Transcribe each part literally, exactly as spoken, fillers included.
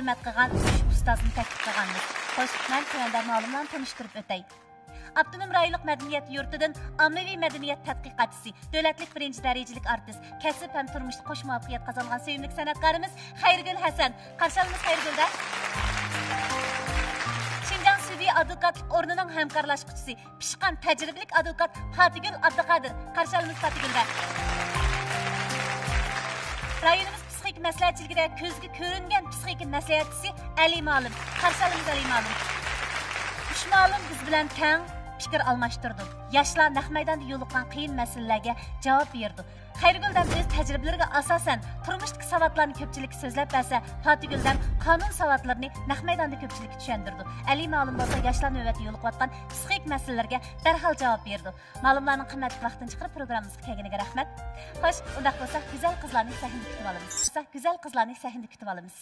خىزمەت قىلغان ئۈچ ئۇستازنى تەكلىپ قىلغانمىز. خوش، مەن تۆۋەندە مالۇملارنى تونۇشتۇرۇپ ئۆتەي. ئاپتونوم رايونلۇق مەدەنىيەت يۇرتىدىن ئاممىۋى مەدەنىيەت تەتقىقاتچىسى، دۆلەتلىك بىرىنچى دەرىجىلىك ئارتىس، كەسىپ ھەم تۇرمۇشتا قوش مۇۋەپپەقىيەت قازانغان سۆيۈملۈك سەنئەتكارىمىز خەيرىگۈل ھەسەن. قارشى ئالىمىز خەيرىگۈلدە. شىنجاڭ سۈدى ئادۋوكاتلىق ئورنىنىڭ ھەمكارلاشقۇچىسى، پىشقان تەجرىبىلىك ئادۋوكات پاتىگۈل ئابدۇقادىر. قارشى ئالىمىز پاتىگۈلدە. رايونىمىز پسىخىكا مەسلىھەتچىلىكىدە كۆزگە كۆرۈنگەن پسىخىكا مەسلىھەتچىسى ئەلى مالىم. قارشى ئالىمىز ئەلى مالىم. ئۈچ مالىم بىز بىلەن تەڭ پىكىر ئالماشتۇرىدۇ. ياشلار نەق مەيداندا يولۇققان قىيىن مەسىلىلەرگە جاۋاب بېرىدۇ. خەيرىگۈل دەم ئۆز تەجرىبىلىرىگە ئاساسەن تۇرمۇشتىكى ساۋاتلارنى كۆپچىلىككە سۆزلەپ بەرسە، پاتىگۈل دەم قانۇن ساۋاتلىرىنى نەق مەيداندا كۆپچىلىككە چۈشەندۈرىدۇ. ئەلى مالىم بولسا ياشلار نۆۋەتتە يولۇقۇۋاتقان پسىخىك مەسىلىلەرگە دەرھال جاۋاب بېرىدۇ. مالىملارنىڭ قىممەتلىك ۋاقتىنى چىقىرىپ پروگراممىمىزغا كەلگىنىگە رەھمەت. خوش، ئۇنداق بولسا گۈزەل قىزلارنى سەھنىدە كۈتۈۋالىمىز. گۈزەل قىزلارنى سەھنىدە كۈتۈۋالىمىز.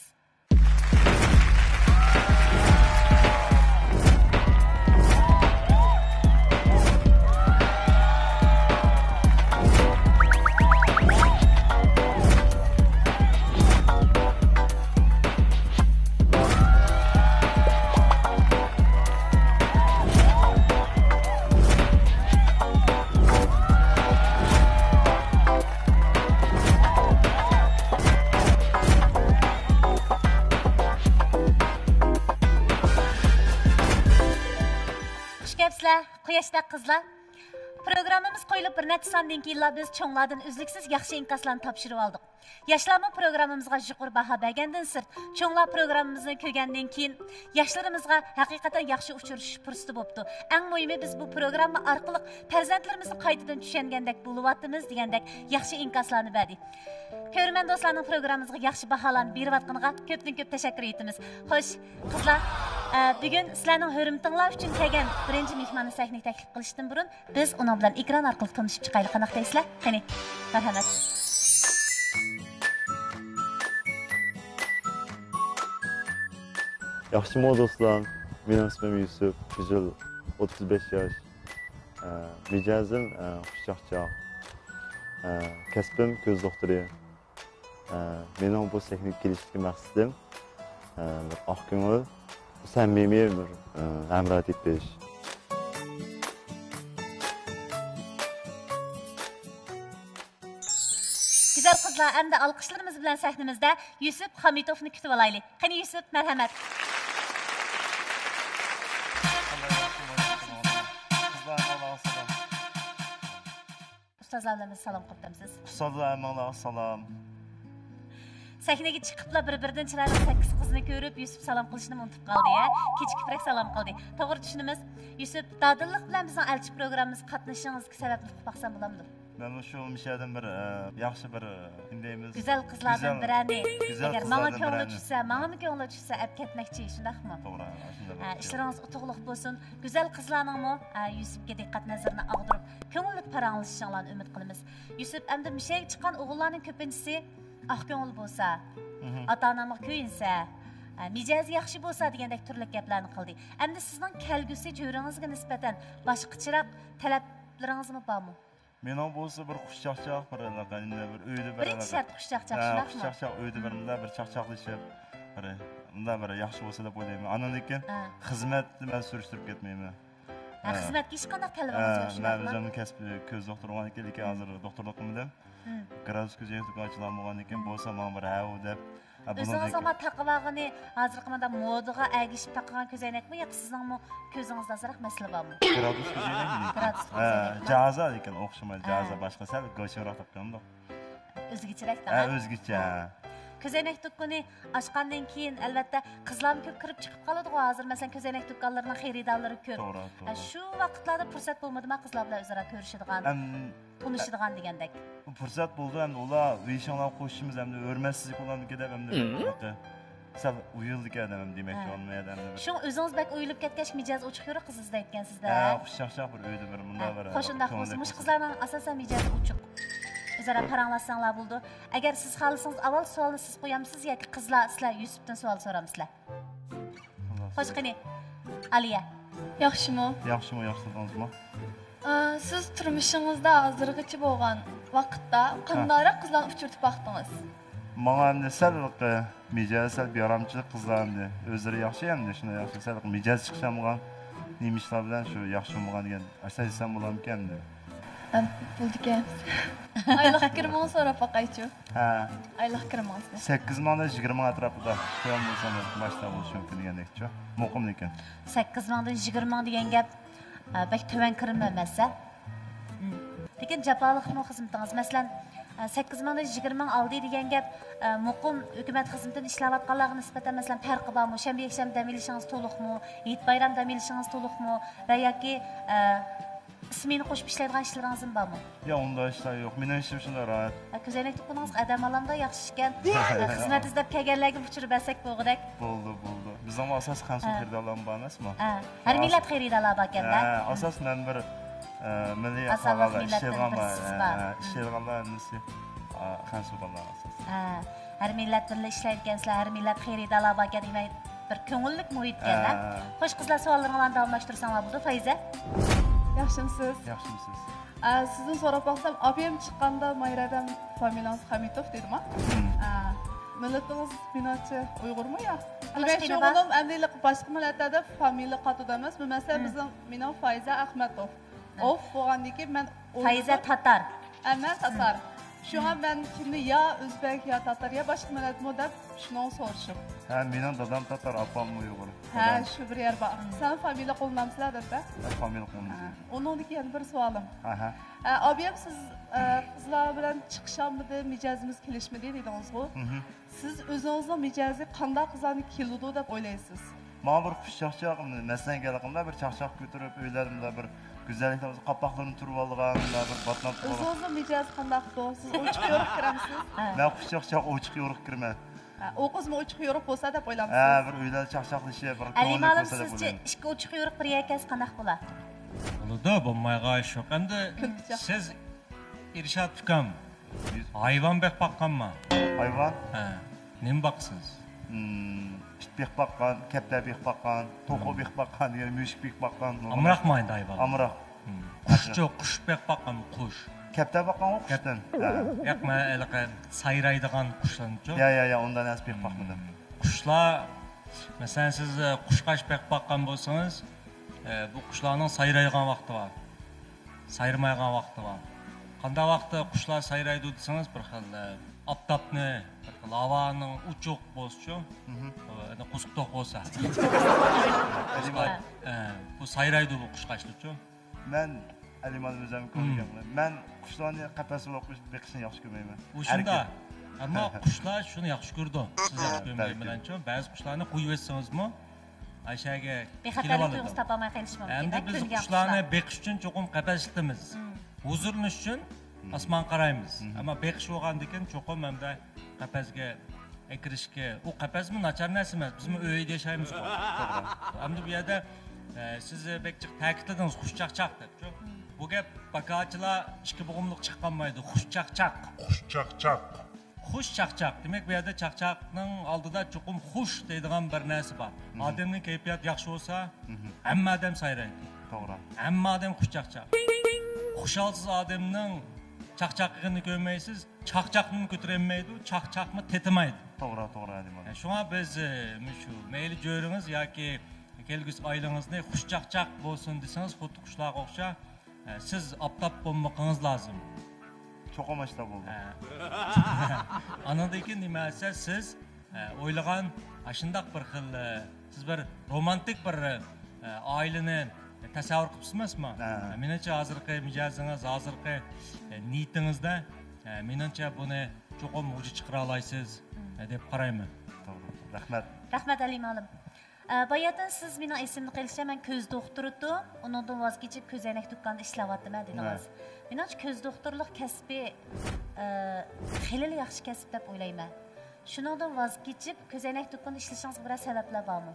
خۇش كەپسىلەر، قۇياشتەك قىزلار. پروگراممىمىز قويۇلۇپ بىر نەچچە ساندىن كېيىنلا بىز چوڭلاردىن ئۈزلۈكسىز ياخشى ئىنكاسلارنى تاپشۇرۇۋالدۇق. ياشلارمۇ پروگراممىمىزغا يۇقىرى باھا بەرگەندىن سىرت، چوڭلار پروگراممىمىزنى كۆرگەندىن كېيىن ياشلىرىمىزغا ھەقىقەتەن ياخشى ئۇچرىشىش پۇرسىتى بوپتۇ. ئەڭ مۇھىمى، بىز بۇ پروگرامما ئارقىلىق پەرزەنتلىرىمىزنى قايتىدىن چۈشەنگەندەك بولۇۋاتىمىز دېگەندەك ياخشى ئىنكاسلارنى بەردى. كۆرۈرمەن دوستلارنىڭ پروگراممىمىزغا ياخشى باھالارنى بېرىۋاتقىنىغا كۆپتىن كۆپ تەشەككۈر ئېيتىمىز. خوش، قىزلار، ئە، بۈگۈن سىلەرنىڭ ھۆرمىتىڭلار ئۈچۈن كەلگەن بىرىنچى مېھماننى سەھنىگە تەكلىپ قىلىشتىن بۇرۇن، بىز ئۇنىڭ بىلەن ئېكران ئارقىلىق تونۇشۇپ چىقايلى، قانداق دەيسىلەر؟ قېنى، مەرھەمەت. ياخشىمۇ دوستلار؟ مېنىڭ ئىسمىم يۈسۈپ، بۇ يىل ئوتتۇز بەش ياش. ئە، مىجەزىم، ئە، خۇشچاقچاق. ئە، كەسپىم كۆز دوختۇرى. ئە، مېنىڭ بۇ سەھنىگە كېلىشتىكى مەقسىتىم، ئە، بىر ئاق كۆڭۈل، سەمىمىي بىر، ئە، ھەمراھ تېپىش. گۈزەل قىزلار، ئەمدى ئالقىشلىرىمىز بىلەن سەھنىمىزدە يۈسۈپ خامىتوفنى كۈتۈۋالايلى. قېنى يۈسۈپ، مەرھەمەت. ئۇستازلار بىلەن بىز سالام قوپتامسىز. ئۇستازلار، ھەممىڭلارغا سالام. سەھنىگە چىقىپلا بىر-بىرىدىن چىرايلىق سەككىز قىزنى كۆرۈپ، يۈسۈپ سالام قىلىشنىمۇ ئۇنتۇپ قالدى، ھە؟ كېچىكىپرەك سالام قىلدى. توغرا چۈشىنىمىز. يۈسۈپ، دادىللىق بىلەن بىزنىڭ ئەلچى پروگراممىمىزغا قاتنىشىشىڭىزدىكى سەۋەبنى ئۇقۇپ باقسام بولامدۇ؟ مەن مۇشۇ، مۇشۇ يەردىن بىر، ئە، ياخشى بىر، ئە، نېمە دەيمىز؟ گۈزەل قىزلاردىن بىرەرنى، گۈزەل ئەگەر ماڭا قىزلاردىن كۆڭلى بىرەرنى. چۈشسە، ماڭىمۇ كۆڭلى چۈشسە، ئەپ كەتمەكچى، شۇنداقمۇ؟ توغرا، شۇنداق ئە، بولۇپ ئىشلىرىڭىز ئۇتۇقلۇق بولسۇن. گۈزەل قىزلارنىڭمۇ، ئە، يۈسۈپكە دىققەت نەزىرىنى ئاغدۇرۇپ، كۆڭۈللۈك پاراڭلىشىشىڭلارنى ئۈمىد قىلىمىز. يۈسۈپ، ئەمدى مۇشۇ يەرگە چىققان ئوغۇللارنىڭ كۆپىنچىسى ئاق كۆڭۈل بولسا، مھم. ئاتا-ئانامغا كۆيۈنسە، ئە، مىجەزى ياخشى بولسا دېگەندەك تۈرلۈك گەپلەرنى قىلدى. ئەمدى سىزنىڭ كەلگۈسى جۆرىڭىزگە نىسبەتەن باشقىچىراق تەلەپلىرىڭىزمۇ بارمۇ؟ مېنىڭ بولسا بىر خۇشچاقچاق، بىر ئەللىقاينى، بىر ئۆيدە بىر بىرىنچى ئەللىقاي-، شەرت خۇشچاقچاق، ھە، شۇنداقمۇ؟ خۇشچاقچاق ئۆيدە بىر مۇنداق بىر چاقچاقلىشىپ، بىر مۇنداق بىر ياخشى بولسا دەپ ئويلايمەن. ئاندىن كېيىن ھە. خىزمەتنى مەن سۈرۈشتۈرۈپ كەتمەيمەن. ھە، ھە. خىزمەتكە ھېچقانداق تەلىپىڭىز ھە، يوق، مەن شۇنداقمۇ؟ ئۆزۈمنىڭ كەسپى كۆز دوختۇرى بولغاندىن كېيىن، لېكىن ھازىر دوختۇرلۇق قىلمىدىم. مم. گرادۇس كۆزەينەك دۇكان ئاچىدىغان بولغاندىن كېيىن بولسا ماڭا بىر ھەۋۇ دەپ، ھە، بۇنىڭدىن ئۆزىڭىزنىڭ كېيىن ما تاقىۋالغىنى ھازىرقى مانا مودىغا ئەگىشىپ تاقىغان كۆزەينەكمۇ ياكى سىزنىڭمۇ كۆزىڭىزدە ئازراق مەسىلە بارمۇ؟ گرادۇس كۆزەينەكمۇ؟ گرادۇس ھە، كۆزەينەك. جازا، لېكىن ئوخشىمايدۇ. ھە. جازا باشقا، سەل گۆچىڭراق تاپقىنىمدۇ. ئۆزگىچىرەك ھە، دەڭە. ئۆزگىچە. كۆزەينەك دۇكىنى ئاچقاندىن كېيىن، ئەلۋەتتە، قىزلارمۇ كۆپ كىرىپ چىقىپ قالىدىغۇ. ھازىر، مەسىلەن، كۆزەينەك دۇكانلىرىنىڭ خېرىدارلىرى كۆپ. توغرا، ھە، توغرا. شۇ ۋاقىتلاردا پۇرسەت بولمىدىما قىزلار بىلەن ئۆزئارا كۆرۈشىدىغان، ئەم، تونۇشىدىغان دېگەندەك؟ پۇرسەت بولدى، ئەمدى ئۇلار ئۆي ئىشىڭلارغا قوشۇشىمىز، ئەمدى ھۆرمەتسىزلىك بولامدىكىن دەپ، ئەمدى مم. بىر سەل ئۇيىلىدىكەن ئادەم، دېمەكچى ھە. بولدۇم، ئادەم بىر شۇڭا ئۆزىڭىز بەك ئۇيىلىپ كەتكەچ، مىجەزى ئوچۇق يورۇق قىز ئىزدەيدىكەنسىز-دە. ھە، خۇشچاقچاق بىر ئۆيدە بىر مۇنداق ھە، بىر خوش، ئۇنداق كۆڭۈللۈك بولسا، مۇشۇ بولسا. قىزلارنىڭ ئاساسەن مىجەزى ئوچۇق. ئۆزئارا پاراڭلاشساڭلار بولىدۇ. ئەگەر سىز خالىسىڭىز، ئاۋۋال سوئالنى سىز قويامسىز ياكى قىزلار سىلەر يۈسۈپتىن سوئال سورامسىلەر؟ خوش، قېنى، ئالىيە. ياخشىمۇ؟ ياخشىمۇ، ياخشى تۇردىڭىزمۇ؟ ئا، سىز تۇرمۇشىڭىزدا ھازىرغىچە بولغان ۋاقىتتا ھە. قانداقراق قىزلارنى ئۇچرىتىپ باقتىڭىز؟ ماڭا ئەمدى سەل مىجەزى سەل بىئارامچىلىق قىزلار ئەمدى. ئۆزلىرى ياخشى ئەمدى، شۇنداق ياخشى. سەل مىجەز چىقىشالمىغان، نېمە ئىشلار بىلەن شۇ ياخشى بولمىغان دېگەن ئاشۇنداق دېسەم بولامدىكىن ئەمدى؟ ئە، بولىدىكەن. ئايلىق كىرىمىڭىزنى سوراپ باقايچۇ. ھە. ئايلىق كىرىمىڭىزنى. سەككىز مىڭدىن يىگىرمە مىڭ ئەتراپىدا. شۇ بولسا باشتا بولۇشى مۇمكىن دېگەندەكچۇ. مۇقىم لېكىن. سەككىز مىڭدىن يىگىرمە مىڭ دېگەن گەپ، ئە، بەك تۆۋەن كىرىم ئەمەس-ە؟ لېكىن جاپالىقمۇ خىزمىتىڭىز. مەسىلەن، سەككىز مىڭدىن يىگىرمە مىڭ ئالدى دېگەن گەپ، مۇقىم ھۆكۈمەت خىزمىتىدە ئىشلەۋاتقانلارغا نىسبەتەن، مەسىلەن، پەرقى بارمۇ؟ شەنبە، يەكشەنبە دەم ئېلىشىڭىز تولۇقمۇ؟ ھېيت، بايرام دەم ئېلىشىڭىز تولۇقمۇ؟ ۋە ياكى، ئە، سمېنا قوشۇپ ئىشلەيدىغان ئىشلىرىڭىزمۇ بارمۇ؟ ياق، ئۇنداق ئىشلار يوق. مېنىڭ ئىشىم شۇنداق راھەت. ئە، كۆزەينەك تۇغقىنىڭىزغا ئادەم ئالامدا ياخشى ئىكەن. خىزمەت ئىزدەپ كەلگەنلەرگە ئۇچۇر بەرسەك بولغۇدەك. بولدى، بولدى. بىزنىڭ ئاساس خەنزۇ ھە. خېرىدارلارمۇ بار ئەمەسمۇ؟ ھە. ھەر مىللەت خېرىدارلار باركەن-دە. ھە، ئاساس مەن بىر، ئە، مىللىي ئازادلىق ئاقاغا مىللەتتىن ئىشلەيدىغان بار، بىرسىز ھە، بار. ھە، ئىشلەيدىغانلار ھەممىسى، ئە، خەنزۇلار ئاساس. ھە، ھەر مىللەت بىللە ئىشلەيدىكەنسىلەر، ھەر مىللەت خېرىدارلار باركەن، دېمەك، بىر كۆڭۈللۈك مۇھىتكەن-دە. ھە. خوش، قىزلار، سوئاللىرىڭلارنى داۋاملاشتۇرساڭلار بولىدۇ. فايزە؟ ياخشىمسىز؟ ياخشىمسىز؟ ئە، سىزدىن سوراپ باقسام، ئابىيەم چىققاندا مايرادەم فامىلىڭىز خەمىتوف دېدىما؟ مم. ئە، مىللىتىڭىز مېنىڭچە ئۇيغۇرمۇ يا؟ بىلمەي شۇغۇنۇم ئەمدى باشقا مىللەتلەردە فامىلە قاتىدۇ ئەمەسمۇ؟ مەسىلەن، مم. بىزنىڭ، مېنىڭ فايزە ئەخمەتوف. مم. ئوف بولغاندىن كېيىن مەن فايزە تاتار. ئە، مەن تاتار. مم. شۇڭا مم. مەن كىمنى يا ئۆزبەك، يا تاتار، يا باشقا مىللەتمۇ دەپ شۇنىڭغا سورىشىم. ھە، مېنىڭ دادام تاتار، ئاپام ئۇيغۇر. ھە، دادام. شۇ بىر يەر بار. مم. سەن فامىلە قوللىنامسىلەر دەپتە؟ ھە، فامىلە قوللىنىمىز. ھە. ئۇنىڭدىن كېيىن يەنە بىر سوئالىم. ئاھا. ئە، ئابىيەم، سىز، ئە، قىزلار بىلەن چىقىشالمىدىم، مىجەزىمىز كېلىشمىدى دېدىڭىزغۇ. مم. سىز ئۆزىڭىزنىڭ مىجەزى قانداق قىزلارنى كېلىدۇ دەپ ئويلايسىز؟ ماڭا بىر خۇش چاقچاق، مەسىلەن، كەلگەندە بىر چاقچاق كۆتۈرۈپ، ئۆيلەردە بىر گۈزەللىكلەر قاپاقلىرىنى تۈرۈۋالغان، بىر باتناپ قىلغان. ئۆزىڭىزنىڭ مىجەزى قانداقتۇ؟ سىز ئوچۇق يورۇق كىرەمسىز؟ ھە. مەن خۇش چاقچاق ئوچۇق يورۇق كىرىمەن. ھە، ئۇ قىزمۇ ئوچۇق يورۇق بولسا دەپ ھە، ئويلامسىز؟ بىر ئۆيلەردە چاقچاقلىشىپ، بىر ئەلى كۆڭۈللۈك مالىم، بولسا دەپ سىزچە ئويلايمەن. ئىككى ئوچۇق يورۇق بىر يەرگە كەلسە قانداق بولا؟ بولىدۇ، بولمايدىغان ئىش يوق. ئەمدى كۈلكىچاق. سىز ئىرشات ئۇكام، ھايۋان بېقىپ باققانما؟ ھايۋان؟ ھە. نېمە باقىسىز؟ مم، ئىت بېقىپ باققان، كەپتەر بېقىپ باققان، توخۇ بېقىپ باققان، يەنە مۈشۈك بېقىپ باققان. ئامراقمۇ ئەمدى ھايۋان؟ ئامراق. مم. قۇشچۇ، قۇش بېقىپ باققانمۇ، قۇش؟ كەپتەر باققانغۇ قۇشتىن. ھە. ياق، مەن ھېلىقى سايرايدىغان قۇشلارنىچۇ؟ يا، يا، يا، ئۇنداق نەرسە بېقىپ باقمىدىم. قۇشلار، مەسىلەن، سىز، ئە، قۇشقاچ بېقىپ باققان بولسىڭىز، ئە، بۇ قۇشلارنىڭ سايرايدىغان ۋاقتى بار. سايرىمايدىغان ۋاقتى بار. قانداق ۋاقىتتا قۇشلار سايرايدۇ دېسىڭىز، بىر خىل، ئە، ئاپتاپنى، بىر خىل ھاۋانىڭ ئوچۇق بولسىچۇ، مم. ئەنە قوزۇق توق بولسا. قۇشقاچ، ئە، بۇ سايرايدۇ بۇ قۇشقاچلىچۇ. مەن ئەلىمان ئۆزۈم مم. كۆرگەن. مەن قۇشلارنى قەپەس بولاپ قويۇپ بېقىشنى ياخشى كۆرمەيمەن. ئۇ شۇنداق. ئەركىن. ئەمما قۇشلار شۇنى ياخشى كۆرىدۇ. سىز ياخشى ھە، كۆرمىگەن بەلكىم. بىلەنچۇ، بەزى قۇشلارنى قويۇۋەتسىڭىزمۇ، ئاشۇ يەرگە كېلىپ بىخەتەرلىك ئالىدۇ. تۇيغۇسى تاپالماي قېلىشى مۇمكىن. ئەمدى بىز كۆنگەن قۇشلارنى قۇشلار. بېقىش ئۈچۈن چوقۇم قەپەس ئىشلىتىمىز. مم. ھۇزۇرلىنىش ئۈچۈن مم. ئاسمانغا قارايمىز. مم. ئەمما بېقىش بولغاندىكىن چوقۇم ئەمدى قەپەسكە ئەكىرىشكە، ئۇ قەپەسمۇ ناچار نەرسە ئەمەس، بىزمۇ ئۆيدە ياشايمىزغۇ. توغرا. ئەمدى بۇ يەردە، ئە، سىز بەك جىق تەكىتلىدىڭىز، خۇش چاقچاق دەپچۇ. مم. بۇ گەپ باكاچىلار ئىككى بوغۇملۇق چىققانمايدۇ، خۇش چاقچاق. خۇش چاقچاق. خۇش چاقچاق. دېمەك، بۇ يەردە چاقچاقنىڭ ئالدىدا چوقۇم خۇش دەيدىغان بىر نەرسە بار. مم. ئادەمنىڭ كەيپىياتى ياخشى بولسا، مم. ھەممە ئادەم سايرايدۇ. توغرا. ھەممە ئادەم خۇش چاقچاق. خۇشالسىز ئادەمنىڭ چاقچاق قىلغىنىنى كۆرمەيسىز. چاقچاقنىمۇ كۆتۈرەلمەيدۇ، چاقچاقمۇ تېتىمايدۇ. توغرا، توغرا، ھەدىم ئاكا. شۇڭا بىز، ئە، مۇشۇ مەيلى جۆرىڭىز ياكى كەلگۈسى ئائىلىڭىزنى خۇش چاقچاق بولسۇن دېسىڭىز، خۇددى قۇشلارغا ئوخشاش، ئە، سىز ئاپتاپ بولمىقىڭىز لازىم. چوقۇم ئاشتا بولدى. ھە. ئانىڭدىن كېيىن نېمە دېسە، سىز، ئە، ئويلىغان ئاشۇنداق بىر خىل، ئە، سىز بىر رومانتىك بىر، ئە، ئائىلىنى تەسەۋۋۇر قىلىپسىزمۇ؟ ھە. مېنىڭچە، ھازىرقى مىجەزىڭىز، ھازىرقى، ئە، نىيىتىڭىزدە، ئە، مېنىڭچە، بۇنى چوقۇم ۋۇجۇدقا چىقىرالايسىز، مم. ئە، دەپ قارايمەن. توغرا. رەھمەت. رەھمەت، ئەلىم ئالىم. ئە، باياتىن سىز مېنىڭ ئېسىمدە قېلىشىچە، مەن كۆز دوختۇرىدىم، ئۇنىڭدىن ۋاز كېچىپ، كۆزەينەك دۇكانىدا ئىشلەۋاتىمەن دېدىڭىز. ھە. مېنىڭچە، كۆز دوختۇرلۇق كەسپى، ئە، خېلىلا ياخشى كەسىپ دەپ ئويلايمەن. شۇنىڭدىن ۋاز كېچىپ، كۆزەينەك دۇكىنىدا ئىشلىشىڭىزغا بىرەر سەۋەبلەر بارمۇ؟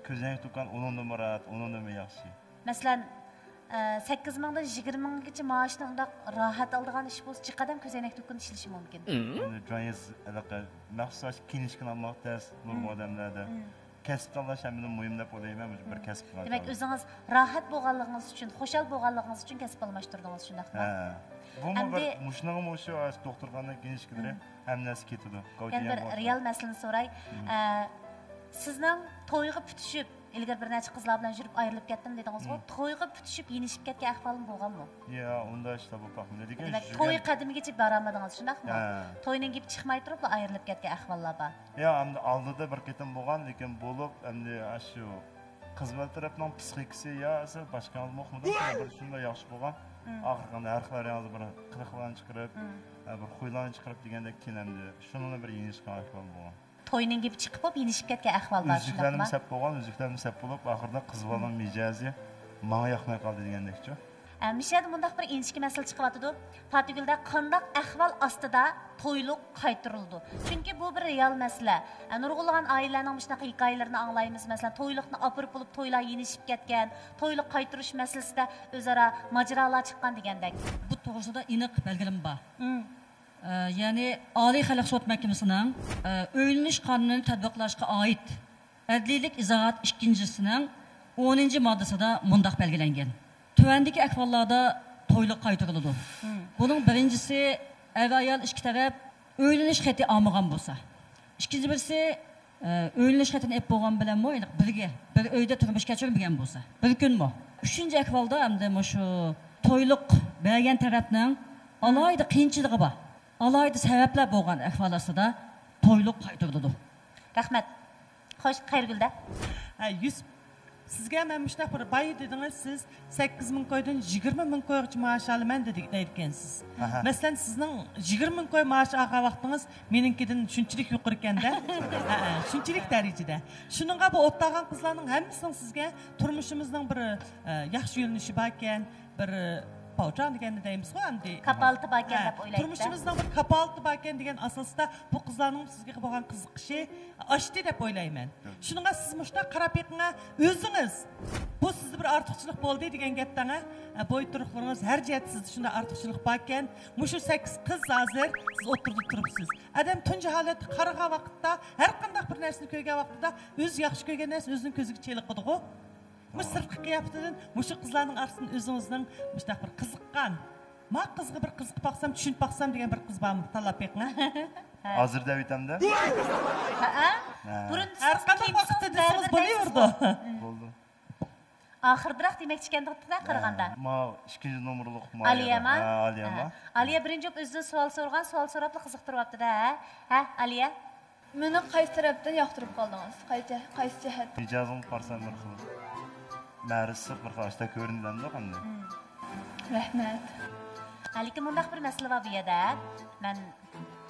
كۆزەينەك دۇكان ئۇنىڭدىنمۇ راھەت، ئۇنىڭدىنمۇ ياخشى. مەسىلەن، ئە، سەككىز مىڭدىن يىگىرمە مىڭگىچە مائاشنى ئۇنداق راھەت ئالىدىغان ئىش بولسا، چىقادەم كۆزەينەك دۇكىنىدا ئىشلىشى مۇمكىن. ئۇنى جايىز ھېلىقى مەخسۇس ئاشۇ كىنىشكىنى ئالماق تەس، نۇرغۇن مم. ئادەملەردە. مم. كەسىپ تاللاش ھەممىدىن مۇھىم دەپ ئويلايمەن، مۇشۇ بىر كەسىپنى دېمەك، ئۆزىڭىز راھەت بولغانلىقىڭىز ئۈچۈن، خۇشال بولغانلىقىڭىز ئۈچۈن كەسىپ ئالماشتۇردىڭىز، شۇنداقمۇ؟ ھە. بۇمۇ بىر، ئەمدى مۇشۇنىڭمۇ شۇ دوختۇرخانىدىن كېيىن ئىشكىلىرى ھەممە نەرسە كېتىدۇ. يەنە بىر رېئال مەسىلىنى سوراي. ئە، سىزنىڭ تويغا پۈتۈشۈپ، ئىلگىرى بىر نەچچە قىزلار بىلەن يۈرۈپ ئايرىلىپ كەتتىم دېدىڭىزغۇ. تويغا پۈتۈشۈپ يېنىشىپ كەتكەن ئەھۋالمۇ بولغانمۇ؟ يا، ئۇنداق ئىشلار بولۇپ باقمىدى. لېكىن دېمەك، توي قەدىمىگىچە بارالمىدىڭىز، شۇنداقمۇ؟ ھە. توينىڭ گېپى چىقماي تۇرۇپلا ئايرىلىپ كەتكەن ئەھۋاللار بار. يا، ئەمدى ئالدىدا بىر قېتىم بولغان، لېكىن بولۇپ، ئەمدى ئاشۇ قىز بالا تەرەپنىڭ پسىخىكىسى يا باشقا يامان ئۇقمىدىم، بىر شۇنداق ياخشى بولغان. ئاخىرقى ھەر خىل ۋارىيانتدا بىر قىلىقلارنى چىقىرىپ، ھە، بىر خۇيلارنى چىقىرىپ دېگەندەك، كېيىن ئەمدى شۇنىڭ بىلەن بىر يېنىشقان ئەھۋال بولغان. توينىڭ گېپى چىقىپ بولۇپ يېنىشىپ كەتكەن ئەھۋال بار، ئۈزۈكلەرمۇ شۇنداقمۇ؟ سەپ بولغان، ئۈزۈكلەرمۇ سەپ بولۇپ، ئاخىرىدا قىز بالىنىڭ مىجەزى ماڭا ياقماي قالدى دېگەندەكچۇ. ئە، مۇشۇ يەردە مۇنداق بىر ئىنچىكە مەسىلە چىقىۋاتىدۇ. پاتىگۈلدە قانداق ئەھۋال ئاستىدا تويلۇق قايتۇرۇلىدۇ؟ چۈنكى بۇ بىر رېئال مەسىلە. ئە، نۇرغۇنلىغان ئائىلىلەرنىڭ مۇشۇنداق ھېكايىلىرىنى ئاڭلايمىز. مەسىلەن، تويلۇقنى ئاپىرىپ بولۇپ تويلار يېنىشىپ كەتكەن، تويلۇق قايتۇرۇش مەسىلىسىدە ئۆزئارا ماجىرالار چىققان دېگەندەك. بۇ توغرىسىدا ئېنىق بەلگىلىمە بار. مم. ئە، يەنى ئالىي خەلق سوت مەھكىمىسىنىڭ، ئە، ئۆيلىنىش قانۇنىنى تەتبىقلاشقا ئائىت ئەدلىيلىك ئىزاھات ئىككىنچىسىنىڭ ئونىنچى ماددىسىدا مۇنداق بەلگىلەنگەن: تۆۋەندىكى ئەھۋاللاردا تويلۇق قايتۇرۇلىدۇ. مم. بۇنىڭ بىرىنچىسى، ئەر-ئايال ئىككى تەرەپ ئۆيلىنىش خېتى ئالمىغان بولسا. ئىككىنچى بىرسى، ئە، ئۆيلىنىش خېتىنى ئېلىپ بولغان بىلەنمۇ ھېلىقى بىرگە، بىر ئۆيدە تۇرمۇش كەچۈرمىگەن بولسا، بىر كۈنمۇ. ئۈچىنچى ئەھۋالدا ئەمدى مۇشۇ تويلۇق بەرگەن تەرەپنىڭ ئالاھىدە قىيىنچىلىقى بار، ئالاھىدە سەۋەبلەر بولغان ئەھۋال ئاستىدا تويلۇق قايتۇرۇلىدۇ. رەھمەت. خوش، خەيرىگۈلدە. ھە، يۈسۈپ، سىزگە مەن مۇشۇنداق بىر، بايا دېدىڭىز، سىز سەككىز مىڭ كويدىن يىگىرمە مىڭ كويغىچە مائاش ئالىمەن دېدى-، دەيدىكەنسىز. ئەھە. مەسىلەن، سىزنىڭ يىگىرمە مىڭ كوي مائاش ئالغان ۋاقتىڭىز مېنىڭكىدىن شۇنچىلىك يۇقىرىكەن-دە. ھەئە، شۇنچىلىك دەرىجىدە. شۇنىڭغا بۇ ئوتتاغان قىزلارنىڭ ھەممىسىنىڭ سىزگە تۇرمۇشىمىزنىڭ بىر، ئە، ياخشى يۆنىلىشى باركەن، بىر، ئە، پاۋچاڭ دېگەننى دەيمىزغۇ ئەمدى. كاپالىتى باركەن ھە، دەپ ئويلايدۇ-دە. تۇرمۇشىمىزنىڭ بىر كاپالىتى باركەن دېگەن ئاساستا بۇ قىزلارنىڭ سىزگە بولغان قىزىقىشى ئاشتى دەپ ئويلايمەن. شۇنىڭغا سىز مۇشۇنداق قاراپ بېقىڭا، ئۆزىڭىز، بۇ سىزدە بىر ئارتۇقچىلىق بولدى دېگەن گەپ دەڭە. بوي تۇرۇقلىرىڭىز ھەر جەھەتتە سىزدە شۇنداق ئارتۇقچىلىق باركەن. مۇشۇ سەككىز قىز ھازىر سىز ئوتتۇرىدا تۇرۇپسىز. ئادەم تۇنجى ھالەتتە قارىغان ۋاقىتتا، ھەر قانداق بىر نەرسىنى كۆرگەن ۋاقتىدا ئۆزى ياخشى كۆرگەن نەرسە ئۆزىنىڭ كۆزىگە چېلىقىدىغۇ. مۇشۇ سىرتقى قىياپىتىدىن مۇشۇ قىزلارنىڭ ئارىسىدىن ئۆزىڭىزنىڭ مۇشۇنداق بىر قىزىققان، ما قىزغا بىر قىزىقىپ باقسام، چۈشىنىپ باقسام دېگەن بىر قىز بارمۇ؟ تاللاپ بېقىڭ. ھازىر دەۋېتەمدە؟ ھەئە. ھە. بۇرۇن ھەر قانداق ۋاقىتتا دېسىڭىز بولۇۋېرىدۇ. بولدى. ئاخىرىدىراق دېمەكچىكەندىغۇ-دە قارىغاندا. ھە، ماۋۇ ئىككىنچى نومۇرلۇق مايا. ئالىيەما؟ ھە، ئالىيەما. ھە. ئالىيە بىرىنچى بولۇپ ئۆزىدىن سوئال سورىغان، سوئال سوراپلا قىزىقتۇرۇۋاپتۇ-دە، ھە؟ ھە، ئالىيە؟ مېنى قايسى تەرەپتىن ياقتۇرۇپ قالدىڭىز؟ قايسى، قايسى جەھەتتىن؟ مىجەزىڭنى قارىسام بىر خىل مەرىسلىق بىر خىل ئاشتا كۆرۈنىدۇ ئەمدى. رەھمەت. ھە، لېكىن مۇنداق بىر مەسىلە بار بۇ يەردە. مەن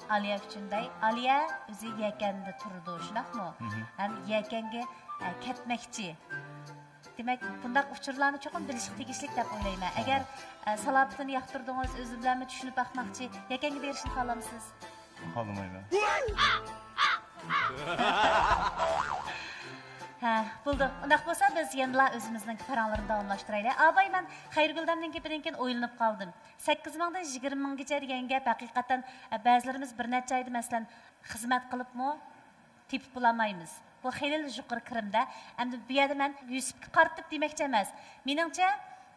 ئالىيە ئۈچۈن دەي. ئالىيە ئۆزى يەكەندە تۇرىدۇ، شۇنداقمۇ؟ ھەم يەكەنگە، ئە، كەتمەكچى. دېمەك، بۇنداق ئۇچۇرلارنى چوقۇم بىلىشقا تېگىشلىك دەپ ئويلايمەن. ئەگەر، ئە، سالاپىتىنى ياقتۇردىڭىز، ئۆزى بىلەنمۇ چۈشىنىپ باقماقچى، يەكەنگە بېرىشنى خالامسىز؟ خالىمايمەن. ھە، بولدى. ئۇنداق بولسا، بىز يەنىلا ئۆزىمىزنىڭ پاراڭلىرىنى داۋاملاشتۇرايلى. ئاباي، مەن خەيرىگۈلدەمنىڭ گېپىدىن كېيىن ئويلىنىپ قالدىم. سەككىز مىڭدىن يىگىرمە مىڭگىچە دېگەن گەپ ھەقىقەتەن، ئە، بەزىلىرىمىز بىر نەچچە ئايدا، مەسىلەن، خىزمەت قىلىپمۇ تېپىپ بولالمايمىز. بۇ خېلىلا يۇقىرى كىرىمدە. ئەمدى بۇ يەردە مەن يۈسۈپكە قارىتىپ دېمەكچى ئەمەس. مېنىڭچە،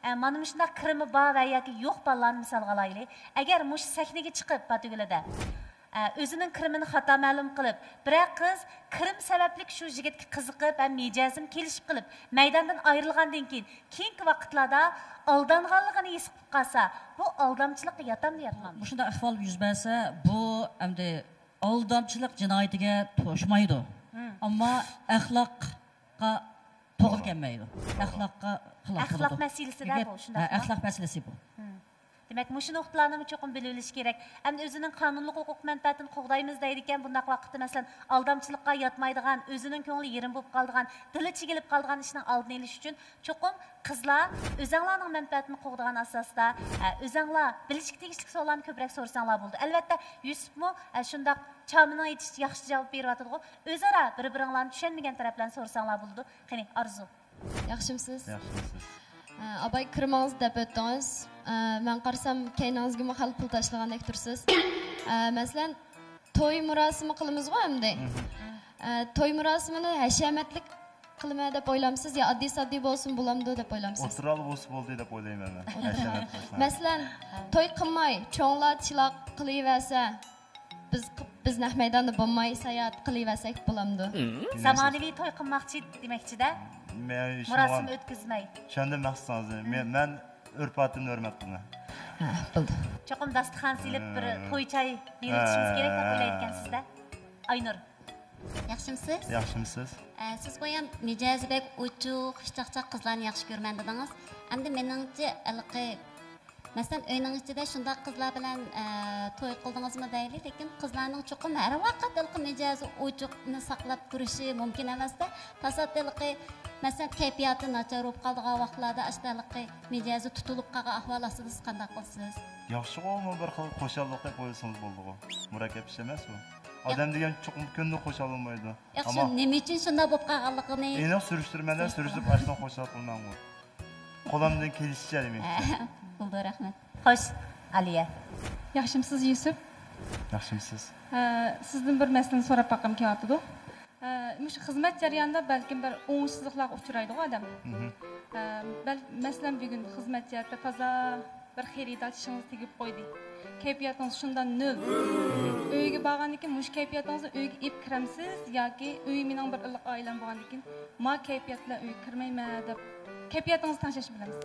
ئە، مانا مۇشۇنداق كىرىمى بار ۋە ياكى يوق بالىلارنى مىسالغا ئالايلى. ئەگەر مۇشۇ سەھنىگە چىقىپ، پاتىگۈلىدە، ئە، ئۆزىنىڭ كىرىمىنى خاتا مەلۇم قىلىپ، بىرەر قىز كىرىم سەۋەبلىك شۇ يىگىتكە قىزىقىپ ھەم مىجەزىمۇ كېلىشىپ قېلىپ، مەيداندىن ئايرىلغاندىن كېيىن، كېيىنكى ۋاقىتلاردا ئالدانغانلىقىنى ھېس قىلىپ قالسا، بۇ ئالدامچىلىققا ياتامدۇ، ياتمامدۇ؟ مۇشۇنداق ئەھۋال يۈز بەرسە، بۇ ئەمدى ئالدامچىلىق جىنايىتىگە توشمايدۇ. ئەمما ئەخلاققا توغرا كەلمەيدۇ. ئەخلاققا خىلاپ بولىدۇ. ئەخلاق مەسىلىسىدە بۇ، شۇنداقمۇ؟ ھە، ئەخلاق مەسىلىسى بۇ. دېمەك، مۇشۇ نۇقتىلارنىمۇ چوقۇم بىلىۋېلىش كېرەك. ئەمدى ئۆزىنىڭ قانۇنلۇق ھوقۇق مەنپەئەتىنى قوغدايمىز دەيدىكەن، بۇنداق ۋاقىتتا، مەسىلەن، ئالدامچىلىققا ياتمايدىغان، ئۆزىنىڭ كۆڭلى يېرىم بولۇپ قالىدىغان، دىلى چىگىلىپ قالىدىغان ئىشنىڭ ئالدىنى ئېلىش ئۈچۈن، چوقۇم قىزلار ئۆزەڭلارنىڭ مەنپەئەتىنى قوغدىغان ئاساستا، ئە، ئۆزەڭلار بىلىشكە تېگىشلىك سوئاللارنى كۆپرەك سورىساڭلار بولىدۇ. ئەلۋەتتە، يۈسۈپمۇ، ئە، شۇنداق چامىنىڭ ئېيتىشىچە ياخشى جاۋاب بېرىۋاتىدىغۇ. ئۆزئارا بىر-بىرىڭلارنى چۈشەنمىگەن تەرەپلەرنى سورىساڭلار بولىدۇ. قېنى، ئارزۇ. ياخشىمسىز؟ ياخشىمسىز؟ ھە، ئاباي، كىرىمىڭىزنى دەپ ئۆتتىڭىز. ھە، مەن قارىسام، كەينىڭىزگىمۇ خېلى پۇل تاشلىغاندەك تۇرىسىز. ھە، مەسىلەن، توي مۇراسىمى قىلىمىزغۇ ئەمدى. ئە، توي مۇراسىمىنى ھەشەمەتلىك قىلىمەن دەپ ئويلامسىز يا ئاددىي ساددىي بولسىمۇ بولامدۇ دەپ ئويلامسىز؟ ئوتتۇرالغا بولسا بولدى دەپ ئويلايمەن مەن. ھەشەمەتلىك قىلسا. مەسىلەن، توي قىلماي، چوڭلار چىلاق قىلىۋەرسە، بىز، بىز نەق مەيداندا بولماي ساياھەت قىلىۋەرسەك بولامدۇ؟ زامانىۋى توي قىلماقچى دېمەكچىدە، مەن شۇنىڭغا مۇراسىم ئۆتكۈزمەي. چۈشەندىم مەقسىتىڭىزنى. مەن، مەن ئۆرپ-ئادىتىمنى ھۆرمەت قىلىمەن. ھە، بولدى. چوقۇم داستىخان سېلىپ، بىر ھە. توي چاي بېرىۋېتىشىمىز كېرەك دەپ ھە. ئويلايدىكەنسىز-دە. ئاينۇر. ياخشىمسىز؟ ياخشىمسىز؟ ئە، سىز بايام مىجەزى بەك ئوچۇق، خۇشچاقچاق قىزلارنى ياخشى كۆرىمەن دېدىڭىز. ئەمدى مېنىڭچە، ھېلىقى، مەسىلەن، ئۆينىڭ ئىچىدە شۇنداق قىزلار بىلەن، ئە، توي قىلدىڭىزمۇ دەيلى، لېكىن قىزلارنىڭ چوقۇم ھەر ۋاقىت ھېلىقى مىجەزى ئوچۇقنى ساقلاپ تۇرۇشى مۇمكىن ئەمەس-دە. تاسادىپىن ھېلىقى، مەسىلەن، كەيپىياتى ناچار بولۇپ قالىدىغان ۋاقىتلاردا ئاشۇنداق ھېلىقى مىجەزى تۇتۇلۇپ قالغان ئەھۋال ئاستىدا سىز قانداق قىلىسىز؟ ياخشىغۇ، بۇ بىر خىل خۇشاللىق دەپ ئويلىسىڭىز بولىدىغۇ. مۇرەككەپ ئىش ئەمەسقۇ. ئادەم دېگەن چوقۇم كۈندە خۇشال بولمايدۇ. ياق، شۇ ئەمما نېمە ئۈچۈن شۇنداق بولۇپ قالغانلىقىنى ئېنىق سۈرۈشتۈرمەن-دە، سۈرۈشتۈرۈپ ئاشۇنداق خۇشال قىلماڭغۇ. قولۇمدىن كېلىشىچە دېمەكچى. بولدى، رەھمەت. خوش، ئالىيە. ياخشىمسىز، يۈسۈپ؟ ياخشىمسىز؟ ھە، سىزدىن بىر مەسىلىنى سوراپ باققۇم كېلىۋاتىدۇ. ھە، مۇشۇ خىزمەت جەريانىدا بەلكىم بىر ئوڭۇشسىزلىقلارغا ئۇچرايدىغۇ ئادەم. مھم. ھە، بەل-، مەسىلەن، بۈگۈن خىزمەت جەھەتتە تازا بىر خېرىدار چىشىڭىزنى تېگىپ قويدى. كەيپىياتىڭىز شۇنداق نۆل. ئۆيگە بارغاندىن كېيىن مۇشۇ كەيپىياتىڭىزنى ئۆيگە ئېلىپ كىرەمسىز ياكى ئۆي مېنىڭ بىر ئىللىق ئائىلەم بولغاندىن كېيىن ما كەيپىيات بىلەن ئۆيگە كىرمەيمەن دەپ كەيپىياتىڭىزنى تەڭشەشنى بىلەمسىز؟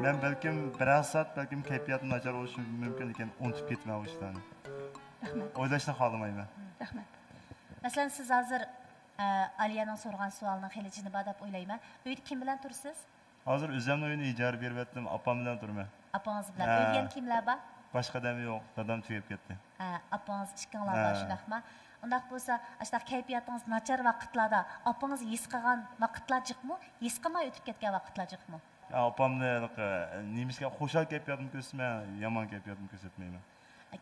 مەن بەلكىم بىرەر سائەت بەلكىم كەيپىياتىم ناچار بولۇشى مۇمكىن، لېكىن ئۇنتۇپ كېتىمەن ئۇ ئىشلارنى. رەھمەت. ئويلاشنى خالىمايمەن. رەھمەت. مەسىلەن، سىز ھازىر، ئە، ئالىيەنىڭ سورىغان سوئالىنىڭ خېلى جىنى بار دەپ ئويلايمەن. ئۆيدە كىم بىلەن تۇرىسىز؟ ھازىر ئۆزۈمنىڭ ئۆيىنى ئىجارە بېرىۋەتتىم، ئاپام بىلەن تۇرىمەن. ئاپىڭىز بىلەن. ھە. ئۆيدە يەنە كىملەر بار؟ باشقا ئادەم يوق، دادام تۈگەپ كەتتى. ھە، ئاپىڭىز ئىككىڭلار بار، ھە. شۇنداقما؟ ئۇنداق بولسا، ئاشۇنداق كەيپىياتىڭىز ناچار ۋاقىتلاردا ئاپىڭىز ھېس قىلغان ۋاقىتلار جىقمۇ؟ ھېس قىلماي ئۆتۈپ كەتكەن ۋاقىتلار جىقمۇ؟ يا، ئاپامنى ھېلىقى، نېمىشقا خۇشال كەيپىياتىمنى كۆرسىتىمەن، يامان كەيپىياتىمنى كۆرسەتمەيمەن.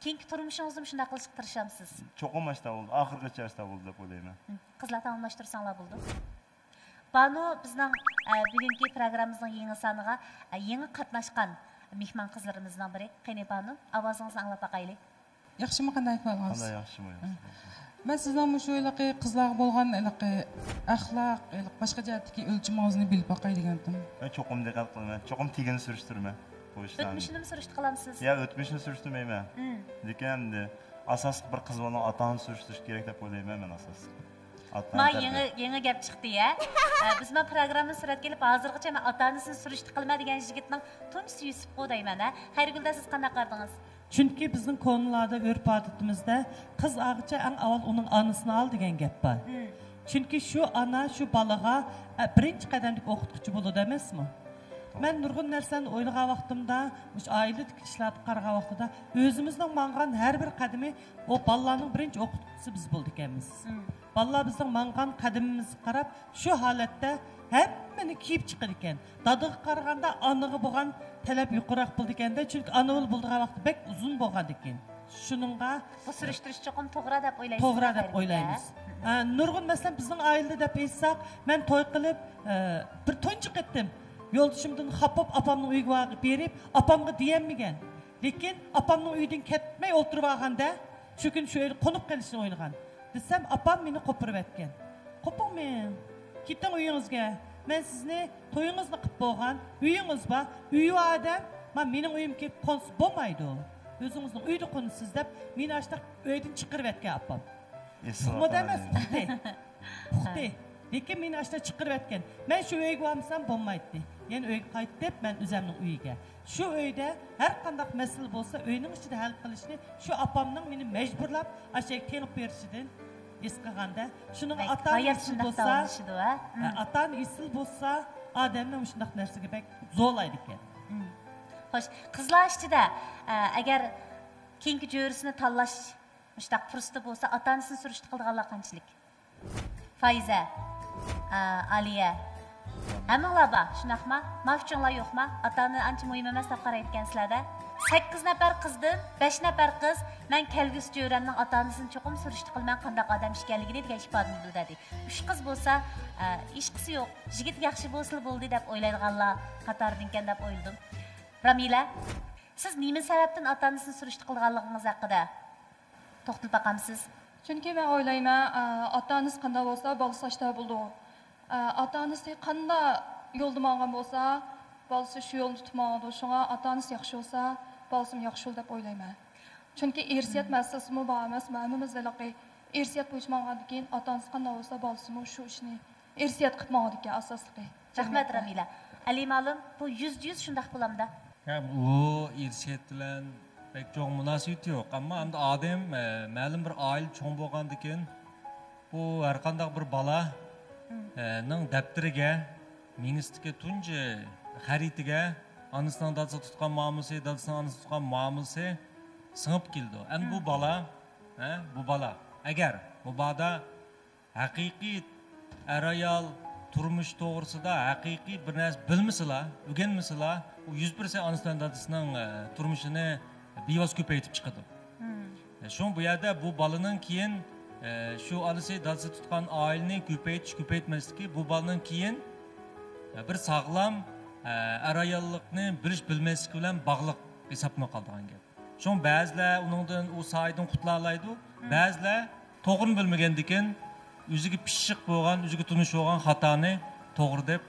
كېيىنكى تۇرمۇشىڭىزدىمۇ شۇنداق قىلىشقا تىرىشامسىز؟ چوقۇم ئاشۇنداق بولىدۇ، ئاخىرغىچە ئاشۇنداق بولىدۇ دەپ ئويلايمەن. ھىم، قىزلار تاماملاشتۇرساڭلار بولىدۇ. بانۇ بىزنىڭ، ئە، بۈگۈنكى پروگراممىمىزنىڭ يېڭى سانىغا، ئە، يېڭى قاتناشقان مېھمان قىزلىرىمىزنىڭ بىرى. قېنى بانۇ، ئاۋازىڭىزنى ئاڭلاپ باقايلى. ياخشىمۇ، قانداق ئەھۋالىڭىز؟ قانداق، ياخشىمۇ، ياخشى. مەن سىزنىڭ مۇشۇ ھېلىقى قىزلارغا بولغان ھېلىقى ئەخلاق، ھېلىقى باشقا جەھەتتىكى ئۆلچىمىڭىزنى بىلىپ باقاي دېگەنتىم. مەن چوقۇم دىققەت قىلىمەن، چوقۇم تېگىنى سۈرۈشتۈرىمەن بۇ ئىشلارنى. ئۆتمۈشىنىمۇ سۈرۈشتە قىلامسىز؟ يا، ئۆتمۈشىنى سۈرۈشتۈرمەيمەن. ھىم. لېكىن ئەمدى ئاساسلىق بىر قىز بالىنىڭ ئاتا ئانىسى سۈرۈشتۈرۈش كېرەك دەپ ئويلايمەن مەن ئاساسلىق. ئاتا ما ئانا يېڭى، تەربىيە. يېڭى گەپ چىقتى يا. ئە، بىز ما پروگراممىنى سۈرەتكە ئېلىپ، ھازىرغىچە مەن ئاتا ئانىسىنى سۈرۈشتە قىلىمەن دېگەن يىگىتنىڭ تۇنجىسى يۈسۈپقۇ دەيمەن، ھە. خەيرىگۈلدە، سىز قانداق قارىدىڭىز؟ چۈنكى بىزنىڭ كونىلاردا، ئۆرپ-ئادىتىمىزدە، قىز ئالغۇچە ئەڭ ئاۋۋال ئۇنىڭ ئانىسىنى ئال دېگەن گەپ بار. مم. چۈنكى شۇ ئانا شۇ بالىغا، ئە، بىرىنچى قەدەمدىكى ئوقۇتقۇچى بولىدۇ ئەمەسمۇ؟ مەن نۇرغۇن نەرسىلەرنى ئويلىغان ۋاقتىمدا، مۇشۇ ئائىلىدىكى ئىشلارغا قارىغان ۋاقتىدا، ئۆزىمىزنىڭ ماڭغان ھەر بىر قەدىمى، ئۇ بالىلارنىڭ بىرىنچى ئوقۇتقۇچىسى بىز بولىدىكەنمىز. مم. بالىلار بىزنىڭ ماڭغان قەدىمىمىزگە قاراپ، شۇ ھالەتتە ھەممىنى كىيىپ چىقىدىكەن. دادىغا قارىغاندا ئانىغا بولغان تەلەپ يۇقىرىراق بولىدىكەندە، چۈنكى ئانا بولىدىغان ۋاقتى بەك ئۇزۇن بولغاندىكىن. شۇنىڭغا بۇ سۈرۈشتۈرۈش چوقۇم توغرا دەپ ئويلايسىز، توغرا دەپ ئويلايمىز. ھە، نۇرغۇن، مەسىلەن، بىزنىڭ ئائىلىدە دەپ ئېيتساق، مەن توي قىلىپ، ئە، بىر تۇنجى قېتىم يولدىشىمدىن خاپا بولۇپ، ئاپامنىڭ ئۆيىگە بار-، بېرىپ، ئاپامغا دېيەلمىگەن. لېكىن ئاپامنىڭ ئۆيىدىن كەتمەي ئولتۇرۇۋالغاندا، شۇ كۈنى شۇ ئۆيدە قونۇپ قېلىشنى ئويلىغان. دېسەم، ئاپام مېنى قوپۇرۇۋەتكەن. قوپۇڭ مېنى، كېتىڭ ئۆيىڭىزگە. مەن سىزنى تويىڭىزنى قىلىپ بولغان، ئۆيىڭىز بار، ئۆيى بار ئادەم، ما مېنىڭ ئۆيۈمگە كېلىپ قونسا بولمايدۇ. ئۆزىڭىزنىڭ ئۆيىدە قونىسىز دەپ، مېنى ئاشۇنداق ئۆيدىن چىقىرىۋەتكەن ئاپام. ئۇقمىدى ئەمەس، ئۇقتى. ئۇقتى. لېكىن مېنى ئاشۇنداق چىقىرىۋەتكەن. مەن شۇ ئۆيگە بارمىسام بولمايتتى. يەنە ئۆيگە قايتىپ، مەن ئۆزەمنىڭ ئۆيىگە. شۇ ئۆيدە ھەر قانداق مەسىلە بولسا، ئۆينىڭ ئىچىدە ھەل قىلىشنى شۇ ئاپامنىڭ مېنى مەجبۇرلاپ ئاشۇ يەرگە تېڭىپ بېرىشىدىن ھېس قىلغاندا، شۇنىڭغا ئاتا ئانا ئېسىل بولسا، ھە، ئاتا ئانا ئېسىل بولسا، ئادەمنىڭ مۇشۇنداق نەرسىگە بەك زورلايدىكەن. مم. خوش، قىزلار ئىچىدە، ئە، ئەگەر كېيىنكى جۆرىسىنى تاللاش مۇشۇنداق پۇرسىتى بولسا، ئاتا ئانىسىنى سۈرۈشتە قىلىدىغانلار قانچىلىك؟ فايزە، ئا، ئالىيە. ھەممىڭلار بار، شۇنداقما؟ ما ئۈچۈڭلار يوقما؟ ئاتا ئانا ئانچە مۇھىم ئەمەس دەپ قارايدىكەنسىلەر-دە. سەككىز نەپەر قىزدىن بەش نەپەر قىز، مەن كەلگۈسى جۆرەمنىڭ ئاتا ئانىسىنى چوقۇم سۈرۈشتە قىلىمەن، قانداق ئادەم ئىكەنلىكىنى دېگەن ئىپادىنى بىلدۈردى. ئۈچ قىز بولسا، ئە، ھېچقىسى يوق، يىگىت ياخشى بولسىلا بولدى دەپ ئويلايدىغانلار قاتارىدىنكەن دەپ ئويلىدىم. رامىلە، سىز نېمە سەۋەبتىن ئاتا ئانىسىنى سۈرۈشتە قىلىدىغانلىقىڭىز ھەققىدە توختىلىپ باقامسىز؟ چۈنكى مەن ئويلايمەن، ئاتا ئانىسى قانداق بولسا، بالىسى ئاشتا بولىدۇ. ئاتا ئانىسى قانداق يولدا ماڭغان بولسا، بالىسى شۇ يولنى تۇتۇپ ماڭىدۇ. شۇڭا ئاتا ئانىسى ياخشى بولسا، بالىسىمۇ ياخشى بولىدۇ دەپ ئويلايمەن. چۈنكى ئىرسىيەت مەسىلىسىمۇ بار ئەمەسمۇ؟ ھەممىمىز ھېلىقى ئىرسىيەت بويىچە ماڭغاندىن كېيىن، ئاتا ئانىسى قانداق بولسا، بالىسىمۇ شۇ ئىشنى ئىرسىيەت قىلىپ ماڭىدىكەن ئاساسلىقى. رەھمەت، جەمئىيەتتە. رامىلە. ئەلى مۇئەللىم، بۇ يۈزدە يۈز شۇنداق بولامدا؟ ھە، بۇ ئىرسىيەت بىلەن بەك چوڭ مۇناسىۋىتى يوق. ئەمما ئەمدى ئادەم، ئە، مەلۇم بىر ئائىلە چوڭ بولغاندىكىن، بۇ ھەرقانداق بىر بالا، ئە، نىڭ دەپتىرىگە، مېڭىسىدىكى تۇنجى خەرىتىگە ئانىسىنىڭ دادىسىغا تۇتقان مۇئامىلىسى، دادىسىنىڭ ئانىسىغا تۇتقان مۇئامىلىسى سىڭىپ كېلىدۇ. ئەمدى بۇ بالا، ھە، بۇ بالا ئەگەر مۇبادا ھەقىقىي ئەر-ئايال تۇرمۇشى توغرىسىدا ھەقىقىي بىر نەرسە بىلمىسىلا، ئۆگەنمىسىلا، ئۇ يۈز پىرسەنت ئانىسى بىلەن دادىسىنىڭ، ئە، تۇرمۇشىنى بىۋاسىتە كۆپەيتىپ چىقىدۇ. شۇڭا بۇ يەردە بۇ بالىنىڭ كېيىن، ئە، شۇ ئانىسى، دادىسى تۇتقان ئائىلىنى كۆپەيتىش، كۆپەيتمەسلىكى بۇ بالىنىڭ كېيىن، ئە، بىر ساغلام، ئە، ئەر-ئاياللىقنى بىلىش، بىلمەسلىكى بىلەن باغلىق ھېسابلىنىپ قالىدىغان گەپ. شۇڭا بەزىلەر ئۇنىڭدىن، ئۇ ساھەدىن قۇتۇلالايدۇ، بەزىلەر توغرىنى بىلمىگەندىكىن، ئۆزىگە پىششىق بولغان، ئۆزىگە تونۇش بولغان خاتانى توغرا دەپ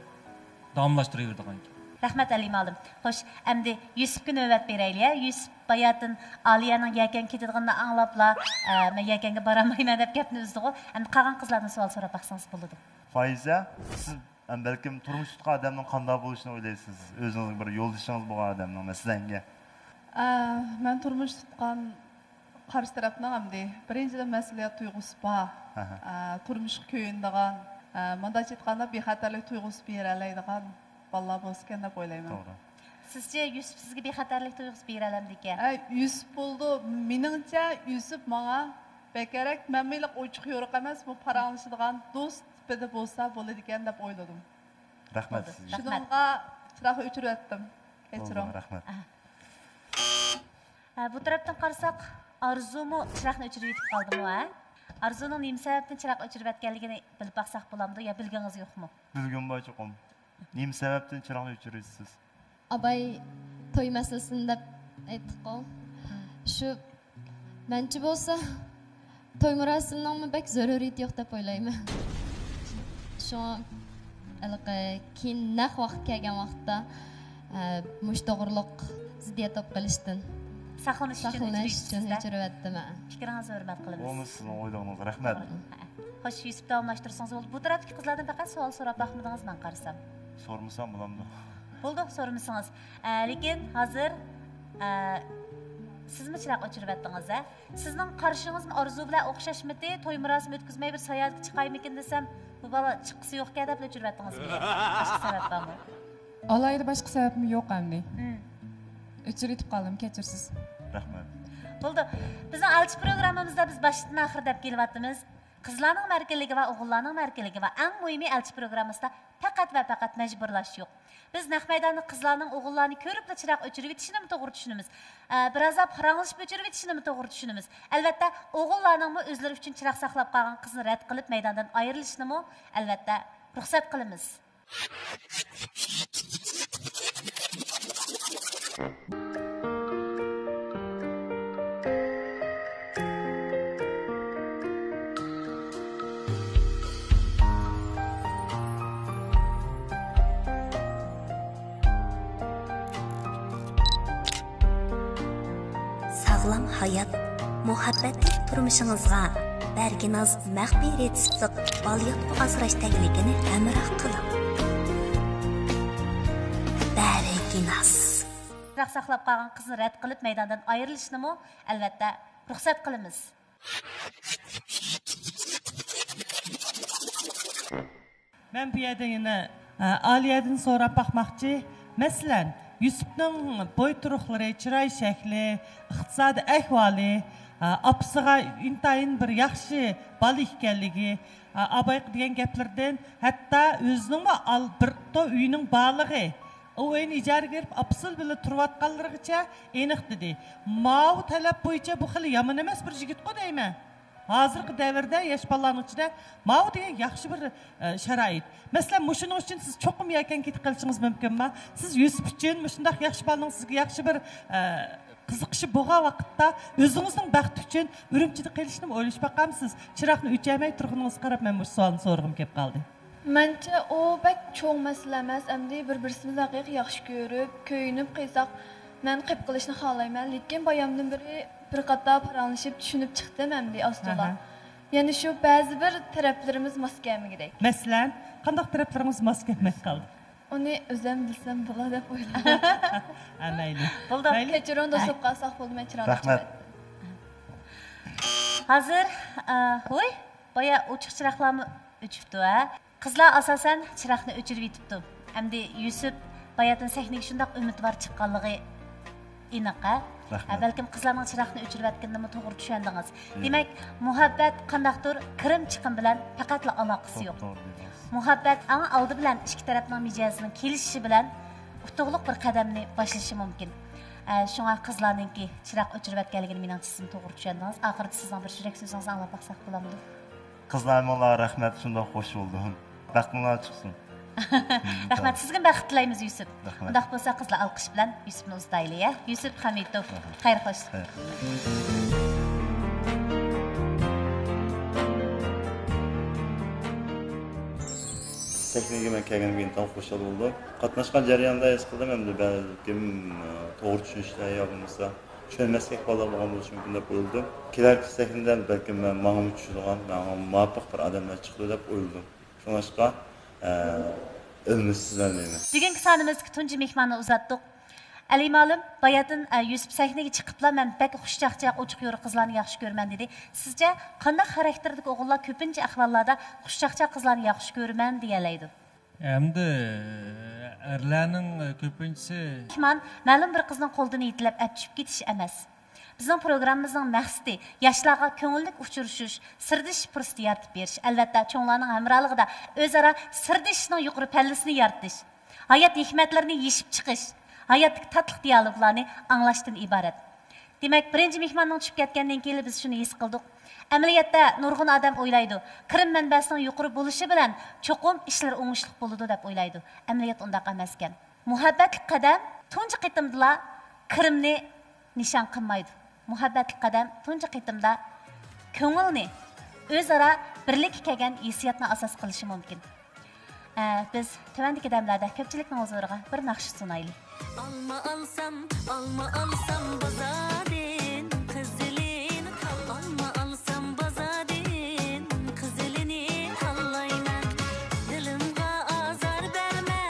داۋاملاشتۇرۇۋېرىدىغان گەپ. رەھمەت، ئەلى مۇئەللىم. خوش، ئەمدى يۈسۈپكە نۆۋەت بېرەيلى، يا. يۈسۈپ باياتىن ئالىيەنىڭ يەكەنگە كېتىدىغىنىنى ئاڭلاپلا، ئە، مەن يەكەنگە بارالمايمەن دەپ گەپنى ئۈزدىغۇ. ئەمدى قالغان قىزلاردىن سوئال سوراپ باقسىڭىز بولىدۇ. فايزە، سىز ھەم بەلكىم تۇرمۇش تۇتقان ئادەمنىڭ قانداق بولۇشىنى ئويلايسىز؟ ئۆزىڭىزنىڭ بىر يولدىشىڭىز بولغان ئادەمنىڭ، مەسىلەنگە. ئە، مەن تۇرمۇش تۇتقان قارشى تەرەپنىڭ ئەمدى بىرىنچىدىن مەسئۇلىيەت تۇيغۇسى بار. ئەھە. ئە، تۇرمۇشقا كۆيۈنىدىغان، ئە، مۇنداقچە ئېيتقاندا بىخەتەرلىك تۇيغۇسى بېرەلەيدىغان بالىلار بولسىكەن دەپ ئويلايمەن. توغرا. سىزچە يۈسۈپ سىزگە بىخەتەرلىك تۇيغۇسى بېرەلەمدىكەن؟ ئە، يۈسۈپ بولىدۇ. مېنىڭچە يۈسۈپ ماڭا بەكرەك مەنمۇ ئوچۇق يورۇق ئەمەس، بۇ پاراڭلىشىدىغان دوست تىپىدا بولسا بولىدىكەن دەپ ئويلىدىم. رەھمەت سىزگە. شۇنىڭغا چىراغ ئۆچۈرۈۋەتتىم. كەچۈرۈڭ. بولدى، رەھمەت. ھە، بۇ تەرەپتىن قارىساق، ئارزۇمۇ چىراغنى ئۆچۈرۈۋېتىپ قالدىمۇ، ھە؟ ئارزۇنىڭ نېمە سەۋەبتىن چىراغ ئۆچۈرۈۋەتكەنلىكىنى بىلىپ باقساق بولامدۇ يا بىلگىنىڭىز يوقمۇ؟ بىلگۈم بار چوقۇم. نېمە سەۋەبتىن چىراغنى ئۆچۈرىسىز؟ ئاباي توي مەسىلىسىنى دەپ ئېيتتىققۇ. شۇ مەنچە بولسا، توي مۇراسىمىنىڭمۇ بەك زۆرۈرىيىتى يوق دەپ ئويلايمەن. شۇڭا ھېلىقى كېيىن نەق ۋاقىت كەلگەن ۋاقىتتا، ئە، مۇشۇ توغرۇلۇق زىددىيەت بولۇپ قېلىشتىن ساقلىنىش ئۈچۈن ساقلىنىش ئۈچۈن ئۆچۈرۈۋەتتىم، ھە. پىكرىڭىزنى ھۆرمەت قىلىمىز. بولمىسا سىزنىڭ ئويلىغىنىڭىز. رەھمەت. ھە. خوش، يۈسۈپ داۋاملاشتۇرسىڭىز بولدى. بۇ تەرەپتىكى قىزلاردىن پەقەت سوئال سوراپ باقمىدىڭىز، مەن قارىسام. سورمىسام بولامدۇ؟ بولدى، سورمىسىڭىز. ئە، لېكىن ھازىر، ئە، سىزمۇ چىراغ ئۆچۈرۈۋەتتىڭىز، ھە؟ سىزنىڭ قارىشىڭىزمۇ ئارزۇ بىلەن ئوخشاشمىدى؟ توي مۇراسىمى ئۆتكۈزمەي بىر ساياھەتكە چىقايمىكىن دېسەم، بۇ بالا چىققۇسى يوقكەن دەپلا ئۆچۈرۈۋەتتىڭىزمۇ؟ باشقا سەۋەب بارمۇ؟ ئالاھىدە باشقا سەۋەبمۇ يوق ئەمدى. ئۆچۈرۈۋېتىپ قالدىم، كەچۈرسىز. رەھمەت. بولدى. بىزنىڭ ئەلچى پروگراممىمىزدا بىز باشتىن ئاخىر دەپ كېلىۋاتىمىز. قىزلارنىڭ ئەركىنلىكى ۋە ئوغۇللارنىڭ ئەركىنلىكى ۋە ئەڭ مۇھىمى ئەلچى پروگراممىسىدا پەقەت ۋە پەقەت مەجبۇرلاش يوق. بىز نەق مەيداندا قىزلارنىڭ ئوغۇللارنى كۆرۈپلا چىراغ ئۆچۈرۈۋېتىشىنىمۇ توغرا چۈشىنىمىز. ئە، بىر ئاز پاراڭلىشىپ ئۆچۈرۈۋېتىشىنىمۇ توغرا چۈشىنىمىز. ئەلۋەتتە، ئوغۇللارنىڭمۇ ئۆزلىرى ئۈچۈن چىراغ ساقلاپ قالغان قىزنى رەت قىلىپ مەيداندىن ئايرىلىشىنىمۇ، ئەلۋەتتە، رۇخسەت قىلىمىز. ساغلام ھايات، مۇھەببەتلىك تۇرمۇشىڭىزغا بەرگىناز مەخپىي رېتسېپلىق بالىياتقۇ ئاسراش تەگلىكىنى ھەمراھ قىلىڭ. بەرگىناز. چىراغ ساقلاپ قالغان قىزنى رەت قىلىپ مەيداندىن ئايرىلىشنىمۇ، ئەلۋەتتە، رۇخسەت قىلىمىز. مەن بۇ يەردە يەنە، ئە، ئالىيەدىن سوراپ باقماقچى. مەسىلەن، يۈسۈپنىڭ بوي تۇرۇقلىرى، چىراي شەكلى، ئىقتىسادىي ئەھۋالى، ئە، ئاپىسىغا ئىنتايىن بىر ياخشى بالا ئىكەنلىكى، ئە، ئابايقا دېگەن گەپلىرىدىن، ھەتتا ئۆزىنىڭمۇ ئال-، بىر توپ ئۆيىنىڭ بارلىقى، ئۇ ئۆينى ئىجارىگە بېرىپ، ئاپىسى بىلەن تۇرۇۋاتقانلىرىغىچە ئېنىق دېدى. ماۋۇ تەلەپ بويىچە بۇ خېلى يامان ئەمەس بىر يىگىتقۇ دەيمەن. ھازىرقى دەۋردە ياش بالىلارنىڭ ئىچىدە ماۋۇ دېگەن ياخشى بىر، ئە، شارائىت. مەسىلەن، مۇشۇنىڭ ئۈچۈن سىز چوقۇم يەكەن كېتىپ قېلىشىڭىز مۇمكىنما؟ سىز يۈسۈپ ئۈچۈن مۇشۇنداق ياخشى بالىنىڭ سىزگە ياخشى بىر، ئە، قىزىقىشى بولغان ۋاقىتتا ئۆزىڭىزنىڭ بەختى ئۈچۈن ئۈرۈمچىدە قېلىشنىمۇ ئويلىشىپ باقامسىز؟ چىراغنى ئۆچۈرمەي تۇرغىنىڭىزغا قاراپ مەن مۇشۇ سوئالنى سورىغۇم كېلىپ قالدى. مەنچە ئۇ بەك چوڭ مەسىلە ئەمەس، ئەمدى بىر-بىرسىمىزنى ھەقىقىي ياخشى كۆرۈپ، كۆيۈنۈپ قىلساق، مەن قېپقېلىشنى خالايمەن، لېكىن بايامدىن بېرى بىر قاتار پاراڭلىشىپ، چۈشىنىپ چىقتىم ئەمدى ئاستىلا. ئاھا. يەنە شۇ بەزى بىر تەرەپلىرىمىز ماس كەلمىگۈدەك. مەسىلەن، قانداق تەرەپلىرىڭىز ماس كەلمەي قالدى؟ ئۇنى ئۆزۈم بىلسەم بولا دەپ ئويلايمەن. ھە، مەيلى. بولدى. مەيلى. كەچۈرۈڭ، توسۇپ قالساق بولدى، مەن چىراغنى رەھمەت. ئۆچۈرۈۋەتتىم. ھازىر، ئە، ھوي، بايا ئوچۇق چىراغلارمۇ ئۆچۈپتۇ، ھە؟ قىزلار ئاساسەن چىراغنى ئۆچۈرۈۋېتىپتۇ. ئەمدى يۈسۈپ باياتىن سەھنىگە شۇنداق ئۈمىدۋار چىققانلىقى ئېنىق، ھە؟ رەھمەت. ھە، بەلكىم قىزلارنىڭ چىراغنى ئۆچۈرۈۋەتكىنىنىمۇ توغرا چۈشەندىڭىز. مم. دېمەك، مۇھەببەت قانداقتۇر كىرىم چىقىم بىلەن پەقەتلا ئالاقىسى يوق. توغرا دەيسىز. مۇھەببەت ئەڭ ئالدى بىلەن ئىككى تەرەپنىڭ مىجەزىنىڭ كېلىشىشى بىلەن ئۇتۇقلۇق بىر قەدەمنى باشلىشى مۇمكىن. ئە، شۇڭا قىزلارنىڭكى چىراغ ئۆچۈرۈۋەتكەنلىكىنى مېنىڭچە سىزمۇ توغرا چۈشەندىڭىز. ئاخىرىدا سىزنىڭ بىر يۈرەك سۆزىڭىزنى ئاڭلاپ باقساق بولامدۇ؟ قىزلار ھەممىڭلارغا رەھمەت، شۇنداق خۇش بولدۇم. بەختىڭلار چىقسۇن. رەھمەت، سىزگىمۇ بەخت تىلەيمىز، يۈسۈپ. رەھمەت. ئۇنداق بولسا، قىزلار، ئالقىش بىلەن يۈسۈپنى ئۇزىتايلى، يە؟ يۈسۈپ خەمىتوف. رەھمەت. خەير خوش. خەير. سەھنىگە مەن كەلگىنىمگە ئىنتايىن خۇشال بولدۇم. قاتناشقان جەرياندا ھېس قىلدىم، ئەمدى بەلكىم، ئە، توغرا چۈشىنىشلەر يا بولمىسا چۈشەنمەسلىك پەيدا بولغان بولۇشى مۇمكىن دەپ ئويلىدىم. كېلەركى سەھنىدە بەلكىم مەن، ماڭىمۇ چۈشىدىغان، ماڭا مۇۋاپىق بىر ئادەملەر چىقىدۇ دەپ ئويلىدىم. شۇڭلاشقا، ئە، ئىلمىي سىزلەرنى دەيمەن. بۈگۈنكى سانىمىزدىكى تۇنجى مېھماننى ئۇزاتتۇق. ئەلى مالىم، باياتىن، ئە، يۈسۈپ سەھنىگە چىقىپلا، «مەن بەك خۇشچاقچاق، ئوچۇق يورۇق قىزلارنى ياخشى كۆرىمەن» دېدى. سىزچە قانداق خاراكتېردىكى ئوغۇللار كۆپىنچە ئەھۋاللاردا «خۇشچاقچاق قىزلارنى ياخشى كۆرىمەن» دېيەلەيدۇ؟ ئەمدى ئەرلەرنىڭ كۆپىنچىسى. مېھمان مەلۇم بىر قىزنىڭ قولىدىن يېتىلەپ ئەپ چۈشۈپ كېتىش ئەمەس. بىزنىڭ پروگراممىمىزنىڭ مەقسىتى ياشلارغا كۆڭۈللۈك ئۇچرىشىش، سىردىشىش پۇرسىتى يارىتىپ بېرىش، ئەلۋەتتە، چوڭلارنىڭ ھەمراھلىقىدا ئۆزئارا سىردىشىشنىڭ يۇقىرى پەللىسىنى يارىتىش، ھايات ھېكمەتلىرىنى يېشىپ چىقىش، ھاياتتىكى تاتلىق دىيالوگلارنى ئاڭلاشتىن ئىبارەت. دېمەك، بىرىنچى مېھماننىڭ چۈشۈپ كەتكەندىن كېيىن بىز شۇنى ھېس قىلدۇق. ئەمەلىيەتتە، نۇرغۇن ئادەم ئويلايدۇ، كىرىم مەنبەسىنىڭ يۇقىرى بولۇشى بىلەن چوقۇم ئىشلىرى ئوڭۇشلۇق بولىدۇ دەپ ئويلايدۇ. ئەمەلىيەت ئۇنداق ئەمەسكەن. مۇھەببەتلىك قەدەم تۇنجى قېتىمدىلا كىرىمنى نىشان قىلمايدۇ. مۇھەببەتلىك قەدەم تۇنجى قېتىمدا كۆڭۈلنى، ئۆزئارا بىرلىككە كەلگەن ھېسسىياتنى ئاساس قىلىشى مۇمكىن. ئە، بىز تۆۋەندىكى دەملەردە كۆپچىلىكنىڭ ھۇزۇرىغا بىر ناخشا سۇنايلى. ئالما ئالسام، ئالما ئالسام بازاردىن، قىزىلىنى تال-، ئالما ئالسام بازاردىن، قىزىلىنى تاللايمەن. دىلىمغا ئازار بەرمە،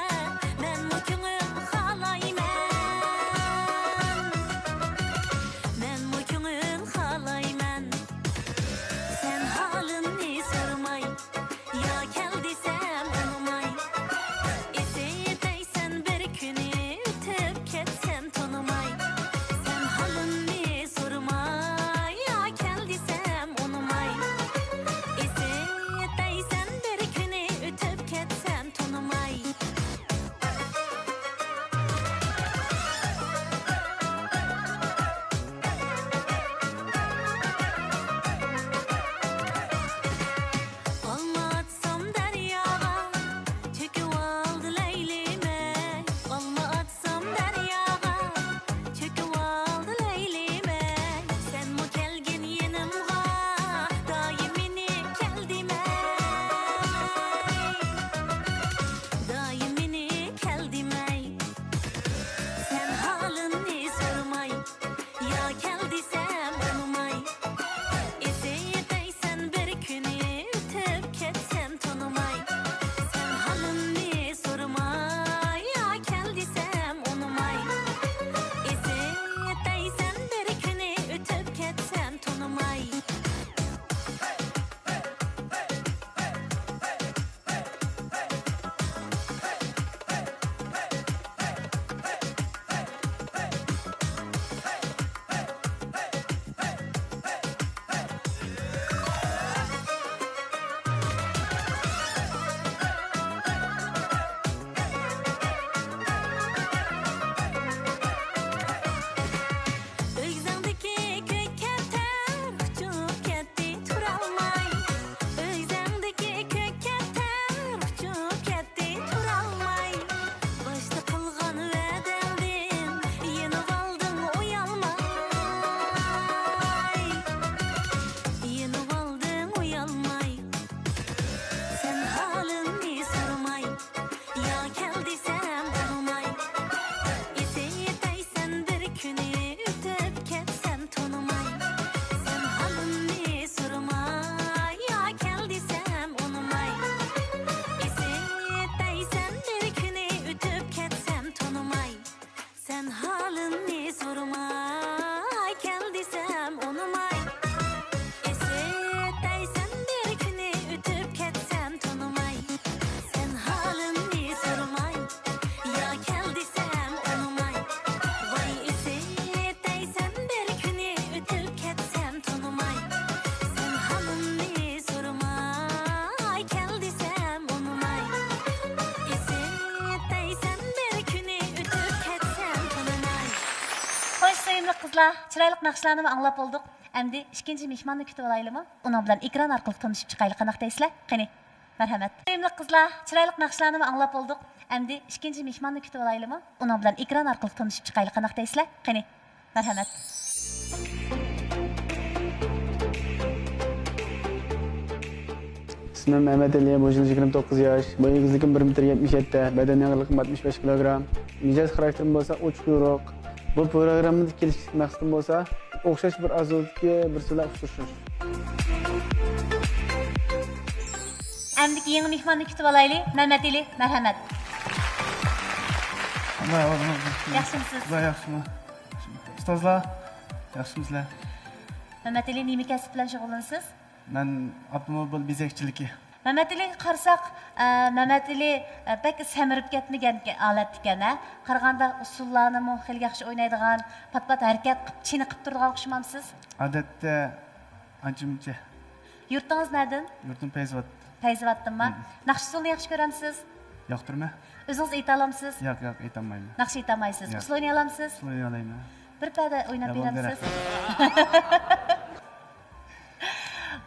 مەنمۇ كۆڭۈل خالايمەن. مەنمۇ كۆڭۈل خالايمەن. سەن ھالىمنى سورىماي، يا كەل دېسەم ئۇنىماي، ئېسىتەيسەن بىر كۈنى ئۆتۈپ كەتسەم تونۇماي. سەن ھالىمنى قىزلار، چىرايلىق ناخشىلارنىمۇ ئاڭلاپ بولدۇق. ئەمدى ئىككىنچى مېھماننى كۈتۈۋالايلىمۇ؟ ئۇنىڭ بىلەن ئېكران ئارقىلىق تونۇشۇپ چىقايلى، قانداق دەيسىلەر؟ قېنى، مەرھەمەت. سۆيۈملۈك قىزلار، چىرايلىق ناخشىلارنىمۇ ئاڭلاپ بولدۇق. ئەمدى ئىككىنچى مېھماننى كۈتۈۋالايلىمۇ؟ ئۇنىڭ بىلەن ئېكران ئارقىلىق تونۇشۇپ چىقايلى، قانداق دەيسىلەر؟ قېنى، مەرھەمەت. ئىسمىم مەمەت ئېلى، بۇ يىل يىگىرمە توققۇز ياش، بوي ئېگىزلىكىم بىر مېتىر يەتمىش يەتتە، بەدەن ئېغىرلىقىم ئاتمىش بەش كىلوگرام، مىجەز خاراكتېرىم بولسا ئوچۇق يورۇق. بۇ پروگراممىدا كېلىشلىك مەقسىتىم بولسا، ئوخشاش بىر ئارزۇدىكى بىرسى بىلەن ئۇچرىشىش. ئەمدىكى يېڭى مېھماننى كۈتۈۋالايلى، مەمەت ئېلى، مەرھەمەت. ياخشىمۇسىز؟ ئۇستازلار، ياخشىمۇسىلەر؟ مەمەت ئېلى، نېمە كەسىپ بىلەن شۇغۇللىنىسىز؟ مەن ئاپتوموبىل بېزەكچىلىكى. مەمەت ئېلىگە قارىساق، ئە، مەمەت ئېلى، ئە، بەك سەمرىپ كەتمىگەن ھالەتتىكەن، ھە؟ قارىغاندا ئۇسسۇللارنىمۇ خېلى ياخشى ئوينايدىغان، پات پات ھەرىكەت قىلىپ، چېنىقىپ تۇرىدىغان ئوخشىمامسىز؟ ئادەتتە ئانچە مۇنچە. يۇرتىڭىز نەدىن؟ يۇرتۇم پەيزىۋات. پەيزىۋاتتىنما؟ مم. ناخشا ئۇسسۇلنى ياخشى كۆرەمسىز؟ ياقتۇرىمەن. ئۆزىڭىز ئېيتالامسىز؟ ياق، ياق، ئېيتالمايمەن. ناخشا ئېيتالمايسىز. ياق. ئۇسسۇل ئوينىيالامسىز؟ ئۇسسۇل ئوينىيالايمەن. بىر پەدە ئويناپ بېرەمسىز؟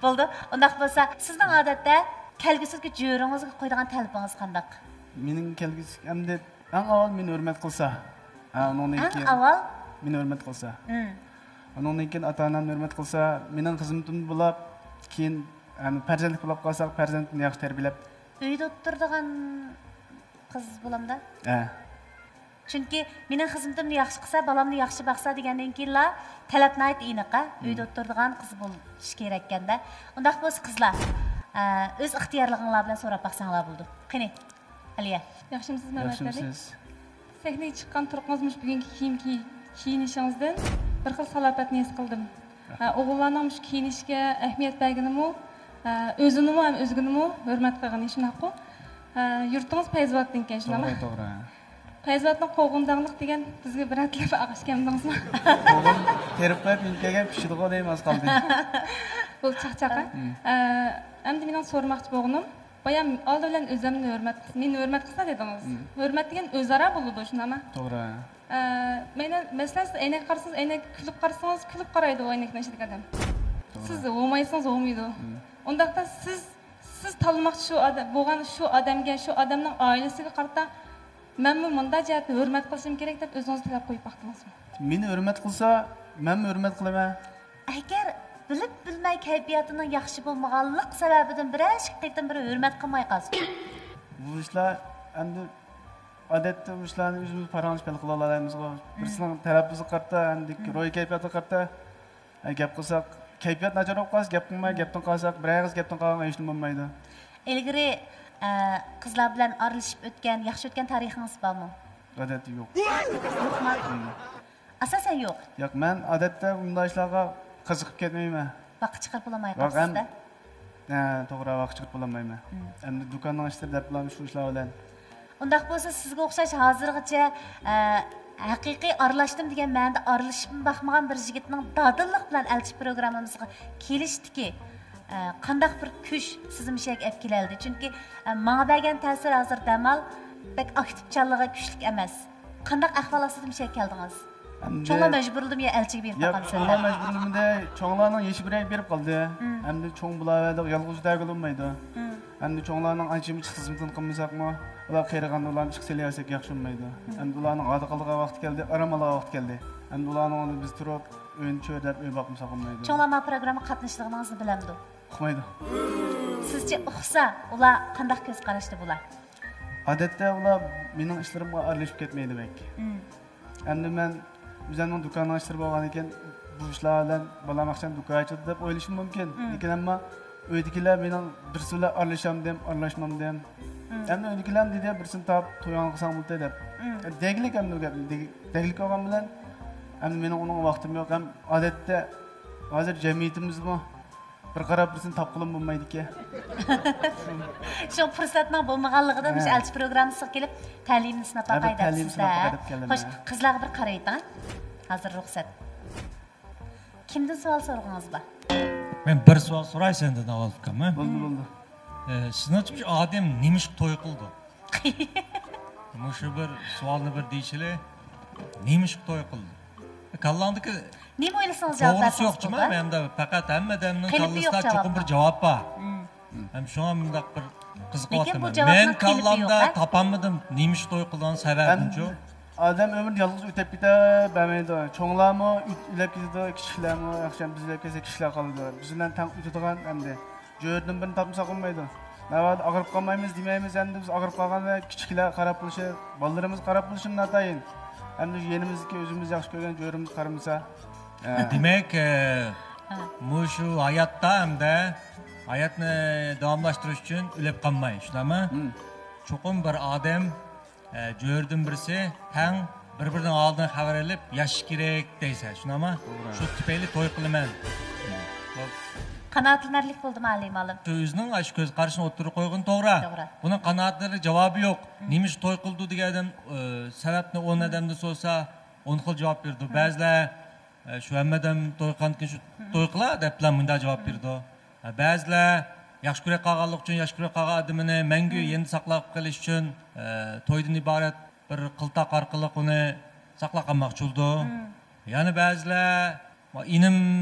بولدى. ئۇنداق بولسا، سىزنىڭ ئادەتتە كەلگۈسىدىكى جۆرىڭىزگە قويىدىغان تەلىپىڭىز قانداق؟ مېنىڭ كەلگۈسى ئەمدى ئەڭ ئاۋۋال مېنى ھۆرمەت قىلسا. ھە، ئۇنىڭدىن ئەڭ كېيىن ئاۋۋال؟ مېنى ھۆرمەت قىلسا. مم. ئۇنىڭدىن كېيىن ئاتا-ئانامنى ھۆرمەت قىلسا، مېنىڭ خىزمىتىمدە بولاپ، كېيىن، ھەم، پەرزەنتلىك بولاپ قالساق، پەرزەنتىمنى ياخشى تەربىيەلەپ. ئۆيدە ئولتۇرىدىغان قىز بولامدا؟ ھە. چۈنكى مېنىڭ خىزمىتىمنى ياخشى قىلسا، بالامنى ياخشى باقسا دېگەندىن كېيىنلا تەلەپ ناھايىتى ئېنىق، ھە؟ مم. ئۆيدە ئولتۇرىدىغان قىز بولۇشى كېرەككەندە. ئۇنداق بولسا قىزلار، ئە، ئۆز ئىختىيارلىقىڭلار بىلەن سوراپ باقساڭلار بولىدۇ. قېنى، ئەلىيە. ياخشىمۇسىز، مەمەت ئەلى؟ ياخشىمۇسىز؟ سەھنىگە چىققان تۇرقىڭىز مۇشۇ بۈگۈنكى كىيىم كىي-، كىيىنىشىڭىزدىن بىر خىل سالاپەتنى ھېس قىلدىم. ھە، ئوغۇللارنىڭ مۇشۇ كىيىنىشكە ئەھمىيەت بەرگىنىمۇ، ھە، ئۆزىنىمۇ ھەم ئۆزگىنىمۇ ھۆرمەت قىلغىنى، شۇنداققۇ؟ ھە، يۇرتىڭىز پەيزىۋاتتىنكەن، شۇنداقمۇ؟ توغرا، توغرا. پەيزىۋاتنىڭ قوغۇنداڭلىق دېگەن بىزگە بىر ئەتلەپ ئاغاچ كەمدىڭىزمۇ؟ قوغۇن تېرىپ قويۇپ، مېنىڭ كەلگەن پىشىدىغۇ دەيمەن ئاز قالدى. بۇ چاقچاق، ھە؟ مم. ئە، ئەمدى مېنىڭ سورىماقچى بولغىنىم، بايا ئالدى بىلەن ئۆزۈمنى ھۆرمەت قىلسا، مېنى ھۆرمەت قىلسا دېدىڭىز. مم. ھۆرمەت دېگەن ئۆزئارا بولىدۇ، شۇنداقمۇ؟ توغرا. ئە، مەيلى، مەسىلەن، سىز ئەينەككە قارىسىڭىز، ئەينەك كۈلۈپ قارىسىڭىز، كۈلۈپ قارايدۇ ئەينەكنىڭ ئىچىدىكى ئادەم. توغرا. سىز ھومايسىڭىز، ھومىيدۇ. مم. ئۇنداقتا سىز، سىز تاللىماقچى شۇ ئادەم، بولغان شۇ ئادەمگە، شۇ ئادەمنىڭ ئائىلىسىگە قارىتا، مەنمۇ مۇنداق جەھەتتىن ھۆرمەت قىلىشىم كېرەك دەپ ئۆزىڭىزگە تەلەپ قويۇپ باقتىڭىزمۇ؟ مېنى ھۆرمەت قىلسا، مەنمۇ ھۆرمەت قىلىمەن. ئەگەر بىلىپ بىلمەي كەيپىياتىنىڭ ياخشى بولمىغانلىق سەۋەبىدىن بىرەر ئىككى قېتىم بىر ھۆرمەت قىلماي قالسا. بۇ ئىشلار ئەمدى ئادەتتە بۇ ئىشلارنى ئۆزىمىز پاراڭلىشىپ ھەل قىلالايمىزغۇ. مم. بىرسىنىڭ تەلەپپۇزىغا قارىتا، ئەمدى مم. روھىي كەيپىياتىغا قارىتا، ھە، گەپ قىلساق، كەيپىيات ناچار بولۇپ قالسا، گەپ قىلماي، گەپتىن قالساق، بىرەر ئېغىز گەپتىن قالغان ھېچنېمە بولمايدۇ. ئىلگىرى، ئە، قىزلار بىلەن ئارىلىشىپ ئۆتكەن، ياخشى ئۆتكەن تارىخىڭىز بارمۇ؟ ئادەتتە يوق. يوقما؟ مم. ئاساسەن يوق. ياق، مەن ئادەتتە بۇنداق ئىشلارغا قىزىقىپ كەتمەيمەن. ۋاقىت چىقىرىپ بولالماي قاپسىز-دە. ھە، توغرا، ۋاقىت چىقىرىپ بولالمايمەن. مم. ئەمدى دۇكاننىڭ ئىشلىرى دەپ بولامدۇ شۇ ئىشلار بىلەن. ئۇنداق بولسا سىزگە ئوخشاش ھازىرغىچە، ئە، ھەقىقىي ئارىلاشتىم دېگەن مەنىدە ئارىلىشىپمۇ باقمىغان بىر يىگىتنىڭ دادىللىق بىلەن ئەلچى پروگراممىمىزغا كېلىشتىكى، ئە، قانداق بىر كۈچ سىزنى مۇشۇ يەرگە ئەپ كېلەلدى؟ چۈنكى، ئە، ماڭا بەرگەن تەسىرى ھازىر دەم ئال، بەك ئاكتىپچانلىقى كۈچلۈك ئەمەس. قانداق ئەھۋال ئاستىدا مۇشۇ يەرگە كەلدىڭىز؟ ئەمدى چوڭلار مەجبۇرلىدىمۇ يا ئەلچىگە بېرىپ ياق، باقامسىز چوڭلار دە؟ مەجبۇرلىمىدى، چوڭلارنىڭ يېشى بىر يەرگە بېرىپ قالدى. مم. ئەمدى چوڭ بولاۋەردۇق، يالغۇز دەرگىلى بولمايدۇ. مم. ئەمدى چوڭلارنىڭ ئانچە مۇنچە خىزمىتىنى قىلمىساقمۇ، ئۇلار قېرىغاندا ئۇلارنى ئىشقا سېلىۋەرسەك ياخشى بولمايدۇ. مم. ئەمدى ئۇلارنىڭ ئادە قىلىدىغان ۋاقتى كەلدى، ئارام ئالىدىغان ۋاقتى كەلدى. ئەمدى ئۇلارنىڭ ئورنىدا بىز تۇرۇپ، ئۆينى چۆرىدەپ، ئۆي باقمىساق بولمايدۇ. چوڭلار ما پروگراممىغا قاتنىشىدىغىنىڭىزنى بىلەمدۇ؟ ئۇقمايدۇ. سىزچە ئۇقسا، ئۇلار قانداق كۆز قاراشتا بۇلار؟ ئادەتتە ئۇلار مېنىڭ ئىشلىرىمغا ئارىلىشىپ كەتمەيدۇ بەك. مم. ئەمدى مەن ئۆزۈمنىڭ دۇكاننىڭ ئىشلىرى بولغاندىكىن، بۇ ئىشلار بىلەن بالام ئاخشام دۇكان ئاچىدۇ دەپ ئويلىشىمۇ مۇمكىن. مم. لېكىن ئەمما ئۆيدىكىلەر مېنىڭ بىرسى بىلەن ئارىلىشامدىم، ئارىلاشمامدىم. مم. ئەمدى ئۆيدىكىلەرمۇ دېدى، بىرسىنى تاپ، تويۇڭغا قىلساڭ بولدى دەپ. مم. دەگلىك ئەمدى ئۇ گەپنى، دەگ-، دەگلىك بولغان بىلەن، ئەمدى مېنىڭ ئۇنىڭغا ۋاقتىم يوق. ھەم ئادەتتە ھازىر جەمئىيىتىمىزمۇ بىر قاراپ بىرسىنى تاپقىلىمۇ بولمايدىكەن. شۇ پۇرسەتنىڭ بولمىغانلىقىدىن مۇشۇ ھە. ئەلچى پروگراممىسىغا كېلىپ، تەلىيىمنى سىناپ ھە، بىر باقاي تەلىيىمنى دەپسىز سىناپ باقاي دەپ كەلدىم خوش، ھە. قىزلارغا بىر قاراۋېتىڭ. ھازىر رۇخسەت. كىمدىن سوئال سورىغىڭىز بار؟ مەن بىر سوئال سوراي سەندىن ئاۋۋال ئۇكام، ھە؟ بولدى، بولدى. ئە، سىزنىڭچە مۇشۇ ئادەم نېمىشقا توي قىلىدۇ؟ مۇشۇ بىر سوئالنى بىر دېيىشىلى. نېمىشقا توي قىلىدۇ؟ كاللاڭدىكى نېمە ئويلىسىڭىز جاۋاب توغرىسى بەرسىڭىز يوق جۇما، بولىدۇ. مەندە پەقەت ھەممە ئادەمنىڭ كاللىسىدا چوقۇم بىر جاۋاب بار. ھەم شۇڭا مۇنداق بىر قىزىقىۋاتىمەن. مەن كاللامدا تاپالمىدىم نېمىشقا توي قىلىدىغان سەۋەبىنىچۇ. ئادەم ئۆمرىنى يالغۇز ئۆتەپ كېتەۋەرمەيدۇ. چوڭلارمۇ ئۆلۈپ كېتىدۇ، كىچىكلەرمۇ ياخشى، بىز ئۆلۈپ كەتسەك كىچىكلەر قالىدۇ. بىز بىلەن تەڭ ئۆتىدىغان ئەمدى. جۆرىدىن بىرنى تاپمىساق بولمايدۇ. ناۋادا ئاغرىپ قالمايمىز دېمەيمىز، ئەمدى بىز ئاغرىپ قالغاندا كىچىكلەر خاراب بولۇشى، بالىلىرىمىز خاراب بولۇشىمۇ ناتايىن. ئەمدى يېنىمىزدىكى ئۆزىمىز ياخشى كۆرگەن جۆرىمىز قارىمىسا. دېمەك، ئە، مۇشۇ ھاياتتا ھەمدە ھاياتنى داۋاملاشتۇرۇش ئۈچۈن ئۆلۈپ قالماي، شۇنداقمۇ؟ چوقۇم بىر ئادەم، ئە، جۆرىدىن بىرسى تەڭ بىر-بىرىنىڭ ھالىدىن خەۋەر ئېلىپ ياشاش كېرەك دەيسەن، شۇنداقمۇ؟ شۇ تۈپەيلى توي قىلىمەن. قانائەتلىنەرلىك بولدىمۇ ئەلى مۇئەللىم؟ شۇ ئۆزىنىڭ ئاشۇ كۆز قارىشىنى ئوتتۇرىغا قويغىنى توغرا. توغرا. بۇنىڭ قانائەتلىرى جاۋابى يوق. نېمىشقا توي قىلىدۇ دېگەن ئادەم، ئە، سەۋەبنى ئون ئادەمدىن سورىسا، ئون خىل جاۋاب بېرىدۇ. بەزىلەر، ئە، شۇ ھەممە ئادەم توي قىلغاندىن كېيىن شۇ توي قىلا دەپلا مۇنداق جاۋاب بېرىدۇ. ئە، بەزىلەر ياخشى كۆرۈپ قالغانلىقى ئۈچۈن، ياخشى كۆرۈپ قالغان ئادىمىنى مەڭگۈ يېنىدا ساقلاپ قېلىش ئۈچۈن، ئە، تويدىن ئىبارەت بىر قىلتاق ئارقىلىق ئۇنى ساقلاپ قالماقچى بولىدۇ. يەنە بەزىلەر، ئىنىم،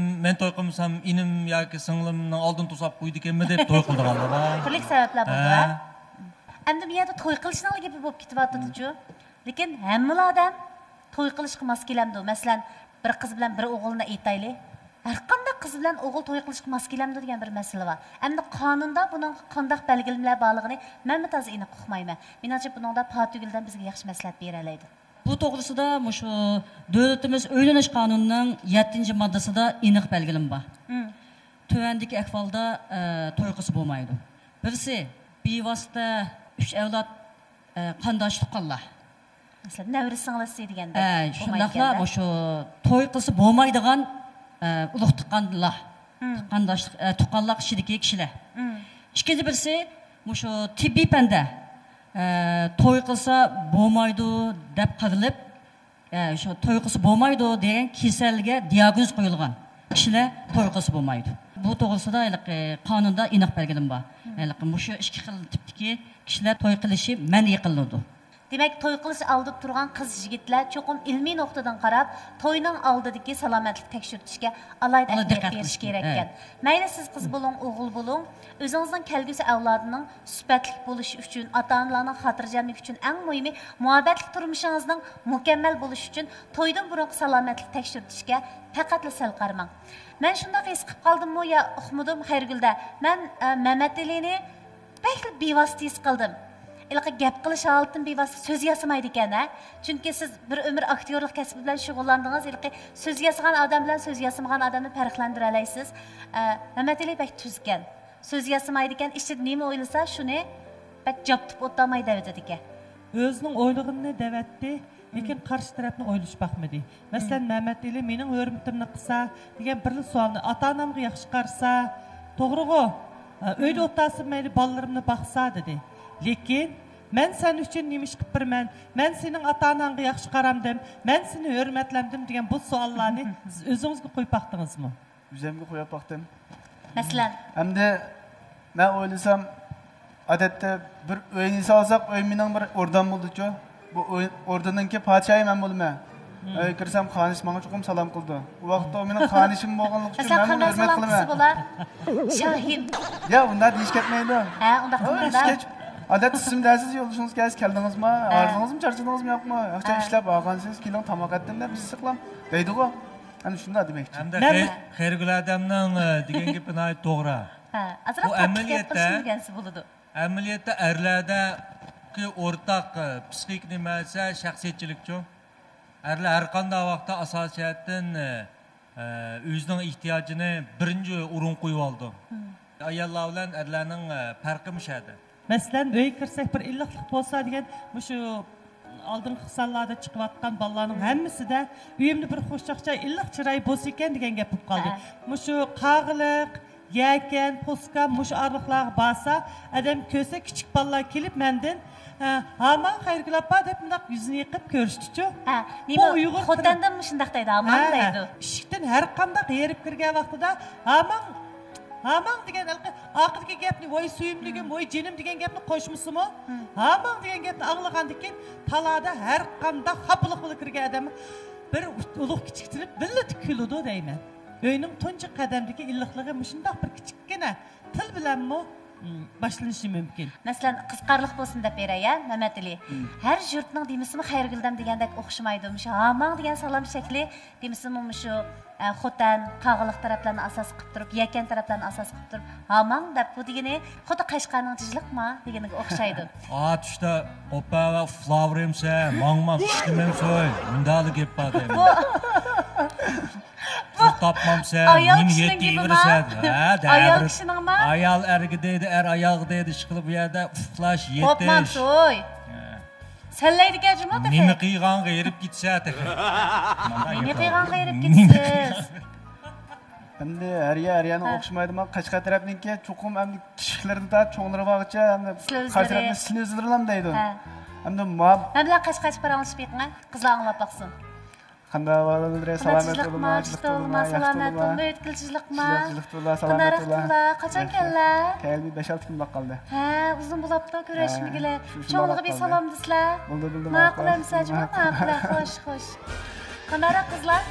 مەن توي قىلمىسام، ئىنىم ياكى سىڭلىمنىڭ ئالدىنى توساپ قويىدىكەنمۇ دەپ توي قىلىدىغانلار بار. تۈرلۈك سەۋەبلەر بولىدۇ، ھە؟ ئەمدى بۇ يەردە توي قىلىشنىڭلا گېپى بولۇپ كېتىۋاتىدۇچۇ. لېكىن ھەممىلا ئادەم توي قىلىشقا ماس كېلەمدۇ؟ مەسىلەن، بىر قىز بىلەن بىر ئوغۇلنى ئېيتايلى. ھەرقانداق قىز بىلەن ئوغۇل توي قىلىشقا ماس كېلەمدۇ دېگەن بىر مەسىلە بار. ئەمدى قانۇندا بۇنىڭغا قانداق بەلگىلىمىلەر بارلىقىنى مەنمۇ تازا ئېنىق ئۇقمايمەن. مېنىڭچە، بۇنىڭدا پاتىگۈلدىن بىزگە ياخشى مەسلىھەت بېرەلەيدۇ. بۇ توغرىسىدا مۇشۇ دۆلىتىمىز ئۆيلىنىش قانۇنىنىڭ يەتتىنچى ماددىسىدا ئېنىق بەلگىلىمە بار. مم. تۆۋەندىكى ئەھۋالدا، ئە، توي قىلسا بولمايدۇ. بىرسى، بىۋاسىتە ئۈچ ئەۋلاد، ئە، قانداش تۇغقانلار. مەسىلەن، نەۋرە سىڭلىسى دېگەندەك ئە، شۇنداقلا بولمايدىكەن-دە. مۇشۇ توي قىلسا بولمايدىغان، ئە، ئۇرۇق تۇغقانلار. مم. قانداشلىق، ئە، تۇغقانلار ئىچىدىكى كىشىلەر. مم. ئىككىنچى بىرسى، مۇشۇ تېببىي پەندە، ئە، توي قىلسا بولمايدۇ دەپ قارىلىپ، ئە، شۇ توي قىلسا بولمايدۇ دېگەن كېسەلگە دىياگنوز قويۇلغان كىشىلەر توي قىلسا بولمايدۇ. بۇ توغرىسىدا ھېلىقى قانۇندا ئېنىق بەلگىلىمە بار. مم. ھېلىقى مۇشۇ ئىككى خىل تىپتىكى كىشىلەر توي قىلىشى مەنئى قىلىنىدۇ. دېمەك، توي قىلىش ئالدىدا تۇرغان قىز-يىگىتلەر چوقۇم ئىلمىي نۇقتىدىن قاراپ، توينىڭ ئالدىدىكى سالامەتلىك تەكشۈرتۈشكە ئالاھىدە ئەھمىيەت بېرىشى كېرەككەن. مەيلى سىز قىز بولۇڭ، ئوغۇل بولۇڭ، ئۆزىڭىزنىڭ كەلگۈسى ئەۋلادىنىڭ سۈپەتلىك بولۇشى ئۈچۈن، ئاتا-ئانىلارنىڭ خاتىرجەملىكى ئۈچۈن، ئەڭ مۇھىمى مۇھەببەتلىك تۇرمۇشىڭىزنىڭ مۇكەممەل بولۇشى ئۈچۈن تويدىن بۇرۇنقى سالامەتلىك تەكشۈرتۈشكە پەقەتلا سەل قارىماڭ. مەن شۇنداق ھېس قىلىپ قالدىممۇ يا ئۇقمىدىم، خەيرىگۈلدە، مەن، ئە، مەمەتئېلىنى بەكلا بىۋاسىتە ھېس قىلدىم. ھېلىقى گەپ قىلىش ھالىتىدىن بىۋاسىتە سۆز ياسىمايدىكەن، ھە؟ چۈنكى سىز بىر ئۆمۈر ئاكتيورلۇق كەسپى بىلەن شۇغۇللاندىڭىز، ھېلىقى سۆز ياسىغان ئادەم بىلەن سۆز ياسىمىغان ئادەمنى پەرقلەندۈرەلەيسىز. ئە، مەمەتئېلى بەك تۈزكەن. سۆز ياسىمايدىكەن، ئىچىدە نېمە ئويلىسا، شۇنى بەك جاپتىپ ئولتۇرماي دەۋېتىدىكەن. ئۆزىنىڭ ئويلىغىنىنى دەۋەتتى، لېكىن قارشى تەرەپنى ئويلىشىپ باقمىدى. مەسىلەن، مەمەتئېلى مېنىڭ ھۆرمىتىمنى قىلسا دېگەن بىرلا سوئالنى، ئاتا-ئانامغا ياخشى قارىسا، توغرىغۇ؟ ئە، ئۆيدە ئولتۇرسا مەيلى، بالىلىرىمنى باقسا، دېدى. لېكىن، مەن سەن ئۈچۈن نېمە ئىش قىلىپ بېرىمەن؟ مەن سېنىڭ ئاتا-ئاناڭغا ياخشى قارامدىم؟ مەن سېنى ھۆرمەتلەمدىم؟ دېگەن بۇ سوئاللارنى سىز ئۆزىڭىزگە قويۇپ باقتىڭىزمۇ؟ ئۆزۈمگە قويۇپ باقتىم. مەسىلەن؟ ئەمدى مەن ئويلىسام، ئادەتتە بىر ئۆينى سالساق، ئۆي مېنىڭ بىر ئوردام بولىدۇچۇ. بۇ ئۆي، ئوردىنىڭكى پادىشاھى مەن بولىمەن. ئۆيگە كىرسەم، خانىش ماڭا چوقۇم سالام قىلىدۇ. ئۇ ۋاقىتتا ئۇ مېنىڭ خانىشىم بولغانلىقى ئۈچۈن مەن ئۇنى ھۆرمەت قىلىمەن. شاھىم. يا، ئۇنداق دېيىش كەتمەيدۇ. ھە، ئۇنداق قىلمايدۇ. ئادەتتە سىزمۇ دەرسىز يولدىشىڭىز كەلسە، كەلدىڭىزما؟ ھە. ھاردىڭىزمۇ، چارچىدىڭىزمۇ يوقمۇ؟ ياخشى ئىشلەپ، ھارغانسىز، كېلىڭ، تاماق ئەتتىم دەپ سىقلام دەيدىغۇ. ئەنە شۇنداق دېمەكچى. ھەمدە خەيرگۈل ئادەمنىڭ، ئە، دېگەن گېپى ناھايىتى توغرا. ھە، ئازراق تاتلىق گەپ قىلىشنى ئۆگەنسە بولىدۇ. ئەمەلىيەتتە ئەرلەردىكى ئورتاق، ئە، پسىخىك نېمە دېسە، شەخسىيەتچىلىكچۇ. ئەرلەر ھەر قانداق ۋاقىتتا ئاساسىي جەھەتتىن، ئە، ئە، ئۆزىنىڭ ئېھتىياجىنى بىرىنچى ئورۇنغا قويۇۋالىدۇ. ئاياللار بىلەن ئەرلەرنىڭ، ئە، پەرقى مۇشۇ يەردە. مەسىلەن، ئۆيگە كىرسەك بىر ئىللىقلىق بولسا دېگەن مۇشۇ ئالدىنقى سانلاردا چىقىۋاتقان بالىلارنىڭ ھەممىسىدە ئۆيۈمدە بىر خۇشچاقچى ئىللىق چىراي بولسا ئىكەن دېگەن گەپ بولۇپ قالدى. ھە. مۇشۇ قاغىلىق، يەكەن، پوسكا، مۇشۇ ئارىلىقلارغا بارسا، ئادەم كۆرسە، كىچىك بالىلار كېلىپ مەندىن، ئە، «ھاماڭ خەيرىگۈل ئاپا» دەپ مۇنداق يۈزىنى يېقىپ كۆرۈشتىچۇ. ھە، بۇ نېمە، ئۇيغۇر خوتەندىن مۇشۇنداق دەيدۇ، «ھاماڭ» دەيدۇ. ئىشىكتىن ھەر قانداق ھېرىپ كىرگەن ۋاقتىدا، «ھاماڭ، ھاماڭ» دېگەن ھېلىقى ئارقىدىكى گەپنى، «ۋاي سۆيۈملۈكۈم، ۋاي جېنىم» دېگەن گەپنى قوشمىسىمۇ، «ھاماڭ» دېگەن گەپنى ئاڭلىغاندىن كېيىن، تالادا ھەر قانداق خاپىلىق بىلەن كىرگەن ئادەم، بىر ئۇلۇغ كىچىك تىلىپ بىللە كۈلىدۇ دەيمەن. ئۆينىڭ تۇنجى قەدەمدىكى ئىللىقلىقى مۇشۇنداق بىر كىچىككىنە تىل بىلەنمۇ، م، باشلىنىشى مۇمكىن. مەسىلەن، قىزىقارلىق بولسۇن دەپ بېرەي، ھە، مەمەتئېلى. مم. ھەر يۇرتنىڭ دېمىسىمۇ خەيرىگۈلدەم دېگەندەك ئوخشىمايدۇ. مۇشۇ ھاماڭ دېگەن سالام شەكلى دېمىسىمۇ مۇشۇ، ئە، خوتەن، قاغىلىق تەرەپلەرنى ئاساس قىلىپ تۇرۇپ، يەكەن تەرەپلەرنى ئاساس قىلىپ تۇرۇپ، ھاماڭ دەپ بۇ دېگىنى خۇددى قەشقەرنىڭ جىجلىقما دېگىنىگە ئوخشايدۇ. ئا، چۈشتە قوپا ۋە ئۇخلاۋېرىمسەن، ماڭمام، ئىشلىمەمسوي، مۇنداقلا گەپ بار دەيمەن. بۇ، بۇ تاپمامسەن، ئايال نېمە كىشىنىڭ يەتتە گېپىما؟ ئىگىرىسەن؟ ھە، ئايال دەۋر. كىشىنىڭما؟ ئايال ئەرگە دەيدۇ، ئەر ئايالغا دەيدۇ، ئىشقىلىپ بۇ يەردە ئۇخلاش، يېتىش. قوپمامسوي. ھە. سەنلەيدىكەن جۇمۇ تېخى. نېمە قىلغانغا ھېرىپ كېتىسە تېخى. نېمە قىلغانغا ھېرىپ كېتىسىز؟ ئەمدى ھەر يەر ھەر يەرنىڭ ھە. ئوخشىمايدۇ. مانا قەشقەر تەرەپنىڭكى چوقۇم ئەمدى كىچىكلىرىدە چوڭلىرى بارغىچە ئەمدى سىلەر قارشى ئۆزلىرى. تەرەپنى سىلى ئۆزلىرىلا دەيدۇ. ھە. ئەمدى ما- مەن بىلەن قەشقەرچە پاراڭلىشىپ بېقىڭە، قىزلار ئاڭلاپ باقسۇن. قانداق ئەھۋاللىرى؟ قانداق سالامەت تىنچلىقما، بولۇڭلار، جىق جىق بولۇڭلار، بولۇڭلار، ياخشى سالامەت بولۇڭلار. بولۇڭلار، يۆتكىلى تىنچلىقما؟ جىق جىق بولۇڭلار، سالامەت قانداقراق بولۇڭلار. تۇرلا، قاچان ياخشى. كەللە؟ كەلدى بەش ئالتە كۈن بولۇپ قالدى. ھە، ئۇزۇن بولاپتۇ كۆرۈشمىگىلى. ھە، شۇ، شۇ چوڭلىرىغا بىر سالام دېسىلە. بولدى، بولدى، ماقۇل ماقۇل. ئەمسە جۇمۇ، ماقۇل. ماقۇل، خوش، خوش. قانداقراق قىزلار؟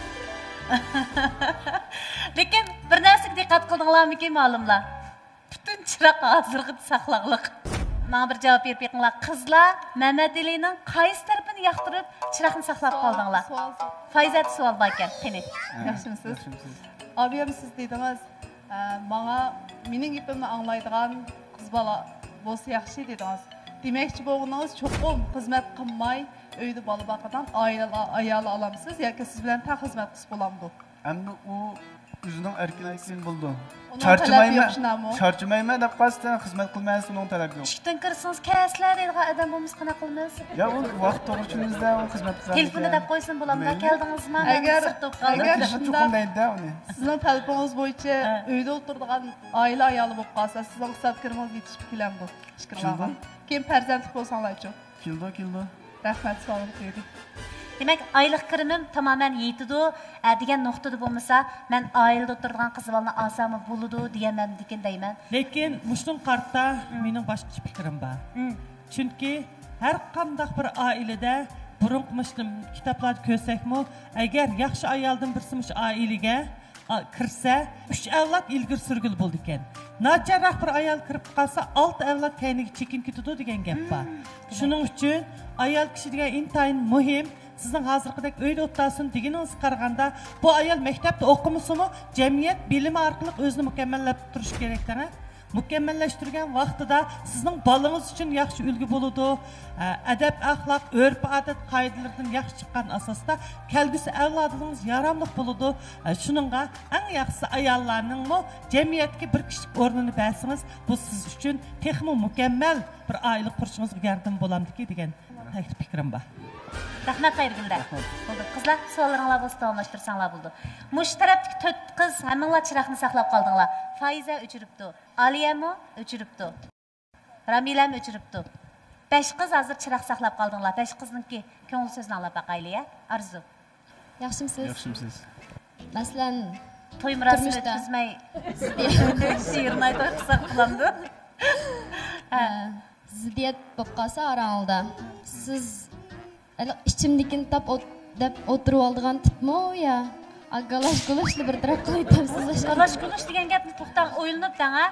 لېكىن بىر نەرسىگە دىققەت قىلدىڭلارمىكىن، مۇئەللىملار؟ پۈتۈن چىراغ ھازىرغىچە ساقلاغلىق. ماڭا بىر جاۋاب بېرىپ بېقىڭلار. قىزلار، مەمەتئېلىنىڭ قايسى تەرىپىنى ياقتۇرۇپ، چىراغنى ساقلاپ سوئال، قالدىڭلار؟ سوئال، سوئال. فايزەدە سوئال باركەن، قېنى. ھە، ياخشىمۇسىز؟ ياخشىمۇسىز؟ ئابىيەم، سىز دېدىڭىز، ئە، ماڭا مېنىڭ گېپىمنى ئاڭلايدىغان قىز بالا بولسا ياخشى دېدىڭىز. دېمەكچى بولغىنىڭىز، چوقۇم خىزمەت قىلماي، ئۆيدە بالا باقىدىغان ئائىلە ئايالى ئالامسىز ياكى سىز بىلەن تەڭ خىزمەت قىلسا بولامدۇ؟ ئەمدى ئۇ ئۆزىنىڭ ئەركىنلىكى بىلەن بولىدۇ. ئۇنىڭ تەلەپى يوق شۇنداقمۇ؟ چارچىمايمەن، چارچىمايمەن دەپ قالسا خىزمەت قىلمايسىز، ئۇنىڭ تەلەپى يوق. ئىشىكتىن كىرسىڭىز، كەلسىلە دەيدىغان ئادەم بولمىسا قانداق قىلىمىز؟ يا، ئۇ ۋاقىت توغرا چۈشىنىمىزدە، ئۇ خىزمەت قىلسا. تېلېفوندا دەپ قويسۇن، بولامدۇ؟ مەيلى. كەلدىڭىزما؟ مەن ئەگەر، سىرتتا قالدىم. ئەگەر تېلېفون چوقۇم شۇنداق دەيدۇ-دە ئۇنى. سىزنىڭ تەلىپىڭىز بويىچە ھە. ئۆيدە ئولتۇرىدىغان ئائىلە ئايالى بولۇپ قالسا، سىزنىڭ ھېساب كىرىمىڭىز يېتىشىپ كېلەمدۇ؟ ئىشكىرىلانغان. كېيىن پەرزەنتلىك بولساڭلارچۇ؟ كېلىدۇ، كېلىدۇ. رەھمەت، سوئالىم تۈگىدى. دېمەك، ئايلىق كىرىمىم تامامەن يېتىدۇ، ئە، دېگەن نۇقتىدا بولمىسا، مەن ئائىلىدە ئولتۇرىدىغان قىز بالىنى ئالساممۇ بولىدۇ دېگەنمەندىكىن دەيمەن. لېكىن مۇشۇنىڭغا قارىتا مېنىڭ باشقىچە پىكرىم بار. مم. چۈنكى ھەر قانداق بىر ئائىلىدە بۇرۇنقى مۇشۇ كىتابلاردا كۆرسەكمۇ، ئەگەر ياخشى ئايالدىن بىرسى مۇشۇ ئائىلىگە ئا، كىرسە، ئۈچ ئەۋلاد ئىلگىرى سۈرگىلى بولىدىكەن. ناچارراق بىر ئايال كىرىپ قالسا، ئالتە ئەۋلاد كەينىگە چېكىنىپ كېتىدۇ دېگەن گەپ بار. شۇنىڭ ئۈچۈن ئايال كىشى دېگەن ئىنتايىن مۇھىم. سىزنىڭ ھازىرقىدەك ئۆيدە ئولتۇرسۇن دېگىنىڭىزگە قارىغاندا، بۇ ئايال مەكتەپتە ئوقۇمىسىمۇ، جەمئىيەت بىلىمى ئارقىلىق ئۆزىنى مۇكەممەللەشتۈرۈشى كېرەك دەڭە. مۇكەممەللەشتۈرگەن ۋاقتىدا سىزنىڭ بالىڭىز ئۈچۈن ياخشى ئۈلگە بولىدۇ. ئە، ئەدەپ-ئەخلاق، ئۆرپ-ئادەت قائىدىلىرىدىن ياخشى چىققان ئاساستا كەلگۈسى ئەۋلادىڭىز ياراملىق بولىدۇ. ئە، شۇنىڭغا ئەڭ ياخشىسى ئاياللارنىڭمۇ جەمئىيەتتىكى بىر كىشىلىك ئورنىنى بەرسىڭىز، بۇ سىز ئۈچۈن تېخىمۇ مۇكەممەل بىر ئائىلە قۇرۇشىڭىزغا ياردىمى بولامدىكى دېگەن تەكلىپ پىكرىم بار. رەھمەت، خەيرىگۈلدە. رەھمەت. بولدى. قىزلار، سوئاللىرىڭلار بولسا داۋاملاشتۇرساڭلار بولىدۇ. مۇشۇ تەرەپتىكى تۆت قىز ھەممىڭلار چىراغنى ساقلاپ قالدىڭلار. فايزە ئۆچۈرۈپتۇ. ئالىيەمۇ ئۆچۈرۈپتۇ. رامىلەمۇ ئۆچۈرۈپتۇ. بەش قىز ھازىر چىراغ ساقلاپ قالدىڭلار. بەش قىزنىڭكى كۆڭۈل سۆزىنى ئاڭلاپ باقايلى، يە. ئارزۇ. ياخشىمۇسىز؟ ياخشىمۇسىز؟ مەسىلەن، توي مۇراسىمى تۇرمۇشتا ئۆتكۈزمەي، شېرىن ئاي توي قىلساق بولامدۇ؟ ھە. زىددىيەت بولۇپ قالسا ئاراڭلاردا، سىز ھېلىقى ئىچىمدىكىنى تاپ ئوت-، دەپ ئولتۇرۇۋالىدىغان تىپمۇ يا گالاش-گۇلاشلا بىر تەرەپ قىلىۋېتەمسىز؟ گالاش-گۇلۇش دېگەن گەپنى توختاڭ، ئويلىنىپ دەڭ، ھە؟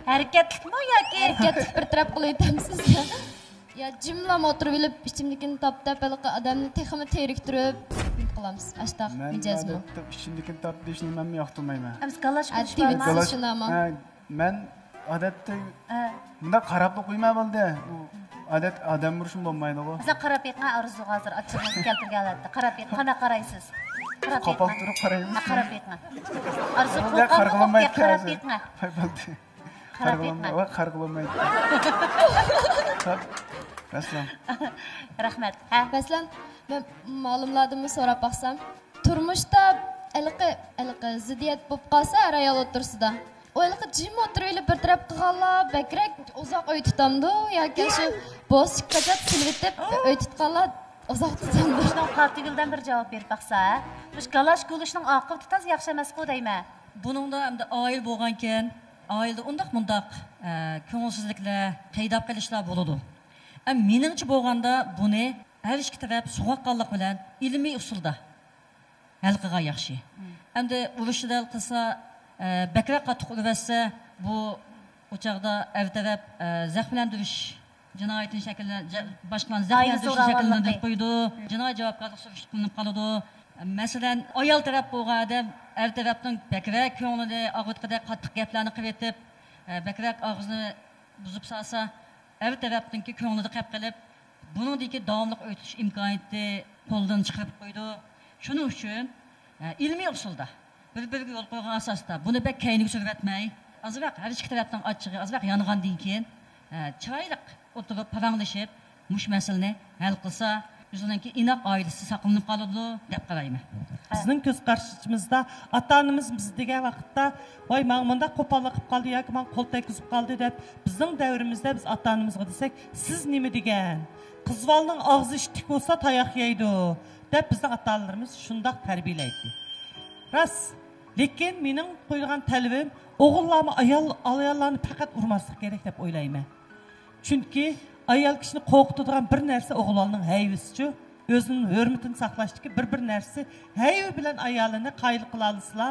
ھەرىكەتلىكمۇ ياكى؟ ھەرىكەتلىك بىر تەرەپ قىلىۋېتەمسىز؟ يا جىملا ئولتۇرۇۋېلىپ، ئىچىمدىكىنى تاپ دەپ، ھېلىقى ئادەمنى تېخىمۇ تېرىكتۈرۈپ، نېمە قىلامسىز؟ ئاشتاق مىجەزمۇ؟ مەن ئادەتتە ئىچىمدىكىنى تاپ دېيىشنى مەنمۇ ياقتۇرمايمەن. ئەمىسە گالاش-گۇلۇش بارمۇ؟ ئاددىي بىر شۇنداقمۇ؟ ھە، مەن ئادەتتە مۇنداق قاراپلا قويماي بولدى. ئۇ ئادەت ئادەم ئۇرۇشمۇ بولمايدىغۇ. بىزنى قاراپ بېقىڭ، ئارزۇغا ھازىر ئاچچىقىڭىزنى كەلتۈرگەن ھالەتتە. قاراپ بېقىڭ، قانداق قارايسىز؟ قاراپ بېقىڭ. قاپاق تۇرۇپ قارايمىز. ھە، قاراپ بېقىڭ. ئارزۇ، قوقۇڭ، قاراپ بېقىڭ. ھاي، بولدى. قاراپ بېقىڭ. ۋاي، قارىغىلى بولمايدۇ. رەسلان. رەھمەت. ھە؟ مەسىلەن، مەن مۇئەللىملاردىنمۇ سوراپ باقسام، تۇرمۇشتا ھېلىقى، ھېلىقى زىددىيەت بولۇپ قالسا، ئەر-ئايال ئوتتۇرىسىدا، ئۇ ھېلىقى جىم ئولتۇرۇۋېلىپ بىر تەرەپ قىلغانلار بەكرەك ئۇزاق ئۆي تۇتامدۇ ياكى شۇ بوسكا كاجات سېلىۋېتىپ ئۆي تۇتقانلار ئۇزاق تۇتامدۇ؟ شۇنىڭغا قاتىگۈلدىن بىر جاۋاب بېرىپ باقسا، ھە؟ مۇشۇ گالاش-گۇلۇشنىڭ ئاقىۋىتى تازا ياخشى ئەمەسقۇ دەيمەن. بۇنىڭدا ئەمدى ئائىلە بولغانكەن، ئائىلىدە ئۇنداق مۇنداق، ئە، كۆڭۈلسىزلىكلەر پەيدا قىلىشلار بولىدۇ. ئە، مېنىڭچە بولغاندا بۇنى ھەر ئىككى تەرەپ سوغۇققانلىق بىلەن ئىلمىي ئۇسۇلدا ھەل قىلغان ياخشى. ئەمدى ئۇرۇشتا ھەل قىلسا، ئە، بەكرەك قاتتىق ئۇرۇۋەتسە، بۇ، ئۇ چاغدا ئەر تەرەپ، ئە، زەخىملەندۈرۈش جىنايىتىنى شەكىللەن-، جە-، باشقىلارنى زەخىملەندۈرۈش شەكىللىنىپ قويىدۇ. جىنايى جاۋابكارلىق سۈرۈشتە قىلىنىپ قالىدۇ. مەسىلەن، ئايال تەرەپ بولغان ئادەم ئەر تەرەپنىڭ بەكرەك كۆڭلىنى ئاغرىتقۇدەك قاتتىق گەپلەرنى قىلىۋېتىپ، ئە، بەكرەك ئاغزىنى بۇزۇپ سالسا، ئەر تەرەپنىڭكى كۆڭلىدە قېلىپ قېلىپ، بۇنىڭدىكى داۋاملىق ئۆي تۇتۇش ئىمكانىيىتى قولدىن چىقىرىپ قويىدۇ. شۇنىڭ ئۈچۈن، ئە، ئىلمىي ئۇسۇلدا، بىر-بىرىگە يول قويغان ئاساستا، بۇنى بەك كەينىگە سۈرۈۋەتمەي، ئازراق ھەر ئىككى تەرەپنىڭ ئاچچىقى ئازراق يانغاندىن كېيىن، ئە، چىرايلىق ئولتۇرۇپ پاراڭلىشىپ، مۇشۇ مەسىلىنى ھەل قىلسا، ئۆزىنىڭكى ئىناق ئائىلىسى ساقلىنىپ قالىدۇ دەپ قارايمەن. بىزنىڭ كۆز قارىشىمىزدا ئاتا-ئانىمىز بىز دېگەن ۋاقىتتا، ۋاي، ماڭا مۇنداق قوپاللىق قىلىپ قالدى ياكى ماڭا قول تەگكۈزۈپ قالدى دەپ، بىزنىڭ دەۋرىمىزدە بىز ئاتا-ئانىمىزغا دېسەك، سىز نېمە دېگەن؟ قىز بالىنىڭ ئاغزى ئىتتىك بولسا تاياق يەيدۇ، دەپ بىزنىڭ ئاتا-ئانىلىرىمىز شۇنداق تەربىيەلەيتتى. راست، لېكىن مېنىڭ قويىدىغان تەلىپىم، ئوغۇللارمۇ ئايال، ئاياللارنى پەقەت ئۇرماسلىق كېرەك دەپ ئويلايمەن. چۈنكى ئايال كىشىنى قورقۇتىدىغان بىر نەرسە ئوغۇل بالىنىڭ ھەيۋىسىچۇ. ئۆزىنىڭ ھۆرمىتىنى ساقلاشتىكى بىر، بىر نەرسە، ھەيۋە بىلەن ئايالىنى قايىل قىلالىسىلا،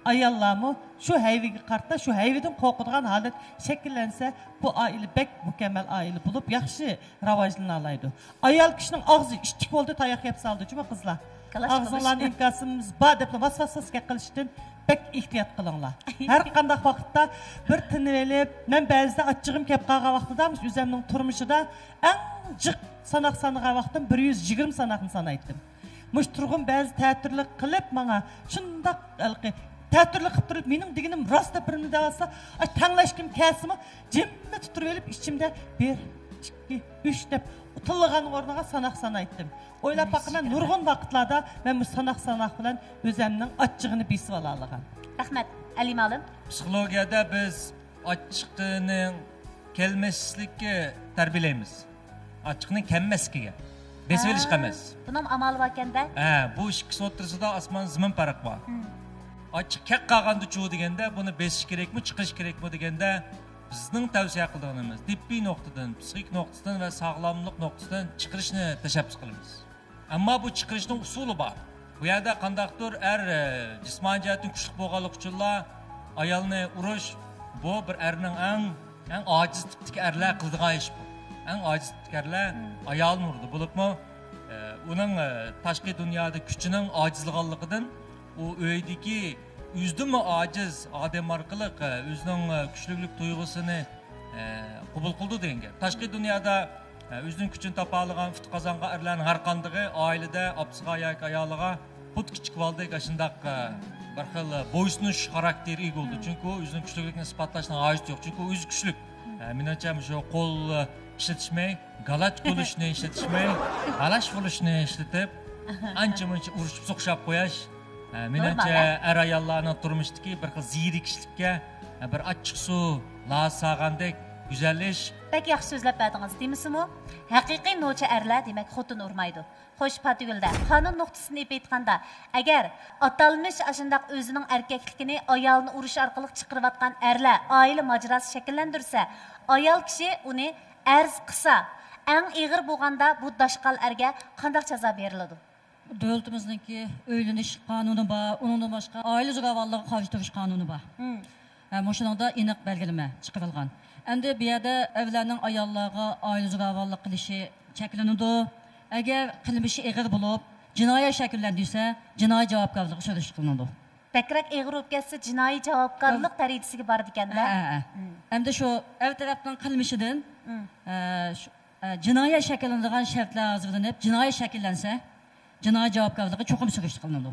ئاياللارمۇ شۇ ھەيۋىگە قارىتا، شۇ ھەيۋىدىن قورقىدىغان ھالەت شەكىللەنسە، بۇ ئائىلە بەك مۇكەممەل ئائىلە بولۇپ، ياخشى راۋاجلىنالايدۇ. ئايال كىشىنىڭ ئاغزى ئىتتىك بولدى، تاياق يەپ سالدى جۇمۇ قىزلار. كالاش ئاغزىڭلارنى قىلىش. ئىنكاسىمىز بار دەپلا ۋاس-ۋاس-ۋاس گەپ قىلىشتىن بەك ئېھتىيات قىلىڭلار. ھەر قانداق ۋاقىتتا بىر تىنىۋېلىپ، مەن بەزىدە ئاچچىقىم كەپ قالغان ۋاقتىدا، مۇشۇ ئۆزەمنىڭ تۇرمۇشىدا ئەڭ جىق ساناق سانىغان ۋاقتىم بىر يۈز يىگىرمە ساناقنى سانايتتىم. مۇشۇ تۇرغۇن بەزى تەتۈرلۈك قىلىپ ماڭا شۇنداق ھېلىقى تەتۈرلۈك قىلىپ تۇرۇپ، مېنىڭ دېگىنىم راست دەپ بىرنى دەۋاتسا، ئاش تەڭلەشكۈم كەلسىمۇ، جىممىدە تۇرۇۋېلىپ ئىچىمدە بىر، ئىككى، ئۈچ دەپ تىللىغان ئورنىغا ساناق سانايتتىم. ئويلاپ باقىمەن، نۇرغۇن ۋاقىتلاردا مەن مۇشۇ ساناق ساناق بىلەن ئۆزەمنىڭ ئاچچىقىنى بېسىۋالالىغان. رەھمەت، ئەلى مالىم. پسىخولوگىيەدە بىز ئاچچىقىنىڭ كەلمەسلىككە تەربىيەلەيمىز. ئاچچىقنىڭ كەلمەسلىكىگە. بېسىۋېلىشقا ئەمەس. بۇنىڭ ئامالى باركەندە. ھە، بۇ ئىككىسى ئوتتۇرىسىدا ئاسمان زېمىن پەرق بار. ئاچچىق كەپ قالغاندىچۇ دېگەندە، بۇنى بېسىش كېرەكمۇ، چىقىرىش كېرەكمۇ دېگەندە، بىزنىڭ تەۋسىيە قىلىدىغىنىمىز تىببىي نۇقتىدىن، پسىخىك نۇقتىدىن ۋە ساغلاملىق نۇقتىسىدىن چىقىرىشنى تەشەببۇس قىلىمىز. ئەمما بۇ چىقىرىشنىڭ ئۇسۇلى بار. بۇ يەردە قانداقتۇر ئەر، ئە، جىسمانىي جەھەتتىن كۈچلۈك بولغانلىقى ئۈچۈنلا ئايالنى ئۇرۇش، بۇ بىر ئەرنىڭ ئەڭ، ئەڭ ئاجىز تىپتىكى ئەرلەر قىلىدىغان ئىش بۇ. ئەڭ ئاجىز تىپتىكى ئەرلەر ئايالنى ئۇرىدۇ. بولۇپمۇ، ئە، ئۇنىڭ، ئە، تاشقى دۇنيادا كۈچىنىڭ ئاجىزلىغانلىقىدىن ئۇ ئۆيدىكى ئۆزىدىنمۇ ئاجىز ئادەم ئارقىلىق، ئە، ئۆزىنىڭ، ئە، كۈچلۈكلۈك تۇيغۇسىنى، ئە، قوبۇل قىلىدۇ دېگەن گەپ. تاشقى دۇنيادا، ئە، ئۆزىنىڭ كۈچىنى تاپالىغان، ئۇتۇق قازانغان ئەرلەرنىڭ ھەر قاندىقى ئائىلىدە ئاپىسىغا ياكى ئايالىغا خۇددى كىچىك بالىدەك ئاشۇنداق، ئە، بىر خىل بويسۇنۇش خاراكتېرىگە ئىگە بولىدۇ. چۈنكى ئۇ ئۆزىنىڭ كۈچلۈكلۈكىنى ئىسپاتلاشنىڭ ھاجىتى يوق. چۈنكى ئۇ ئۆزى كۈچلۈك. ئە، مېنىڭچە، مۇشۇ قول ئىشلىتىشمەي، گالاچ قىلىشنى ئىشلىتىشمەي، بالاش بولۇشنى ئىشلىتىپ، ئانچە مۇنچە ئۇرۇشۇپ سوقۇشاپ قوياش، ئە، مېنىڭچە، نورمال، ئە؟ ئەر-ئاياللارنىڭ تۇرمۇشتىكى بىر خىل زېرىكىشلىككە، ئە، بىر ئاچچىق سۇ لاچا سالغاندەك گۈزەل ئىش. بەك ياخشى سۆزلەپ بەردىڭىز، دېمىسىمۇ؟ ھەقىقىي نوچى ئەرلەر، دېمەك، خوتۇن ئۇرمايدۇ. خوش، پاتىگۈلدە، قانۇن نۇقتىسىدىن ئېلىپ ئېيتقاندا، ئەگەر ئاتالمىش ئاشۇنداق ئۆزىنىڭ ئەركەكلىكىنى ئايالىنى ئۇرۇش ئارقىلىق چىقىرىۋاتقان ئەرلەر ئائىلە ماجىراسى شەكىللەندۈرسە، ئايال كىشى ئۇنى ئەرز قىلسا، ئەڭ ئېغىر بولغاندا بۇ داشقال ئەرگە قانداق جازا بېرىلىدۇ؟ دۆلىتىمىزنىڭكى ئۆيلىنىش قانۇنى بار، ئۇنىڭدىن باشقا ئائىلە زوراۋانلىقىغا قارشى تۇرۇش قانۇنى بار. مم. ھە، مۇشۇنىڭدا ئېنىق بەلگىلىمە چىقىرىلغان. ئەمدى بۇ يەردە ئەرلەرنىڭ ئاياللارغا ئائىلە زوراۋانلىق قىلىشى چەكلىنىدۇ. ئەگەر قىلمىشى ئېغىر بولۇپ، جىنايەت شەكىللەندۈرسە، جىنايى جاۋابكارلىقى سۈرۈشتە قىلىنىدۇ. بەكرەك ئېغىر بولۇپ كەتسە، جىنايى جاۋابكارلىق دەرىجىسىگە بارىدىكەن-دە. ھە، ھە، ھە. مم. ئەمدى شۇ ئەر تەرەپنىڭ قىلمىشىدىن، مم. ئە، شۇ، ئە، جىنايەت شەكىللىنىدىغان شەرتلەر ھازىرلىنىپ، جىنايەت شەكىللەنسە، جىنايى جاۋابكارلىقى چوقۇم سۈرۈشتە قىلىنىدۇ.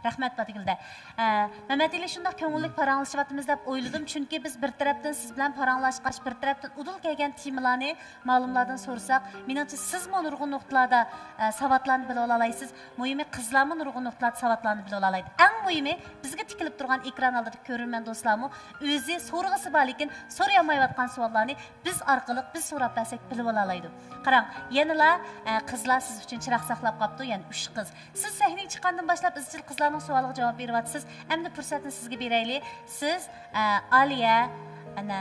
رەھمەت، پاتىگۈلدە. ئە، مەمەتئېلى، شۇنداق كۆڭۈللۈك پاراڭلىشىۋاتىمىز دەپ ئويلىدىم، چۈنكى بىز بىر تەرەپتىن سىز بىلەن پاراڭلاشقاچ، بىر تەرەپتىن ئۇدۇل كەلگەن تېمىلارنى مالۇملاردىن سورىساق، مېنىڭچە سىزمۇ نۇرغۇن نۇقتىلاردا، ئە، ساۋاتلارنى بىلىۋالالايسىز. مۇھىمى، قىزلارمۇ نۇرغۇن نۇقتىلاردا ساۋاتلارنى بىلىۋالالايدۇ. ئەڭ مۇھىمى، بىزگە تىكىلىپ تۇرغان ئېكران ئالدىدىكى كۆرۈرمەن دوستلارمۇ ئۆزى سورىغۇسى بار، لېكىن سورىيالمايۋاتقان سوئاللارنى بىز ئارقىلىق بىز سوراپ بەرسەك بىلىۋالالايدۇ. قاراڭ، يەنىلا، ئە، قىزلار سىز ئۈچۈن چىراغ ساقلاپ قاپتۇ، يەنە ئۈچ قىز. سىز سەھنىگە چىققاندىن باشلاپ ئىزچىل قىزلارنىڭ سوئالىغا جاۋاب بېرىۋاتىسىز. ئەمدى پۇرسەتنى سىزگە بېرەيلى. سىز، ئە، ئالىيە، ئەنە،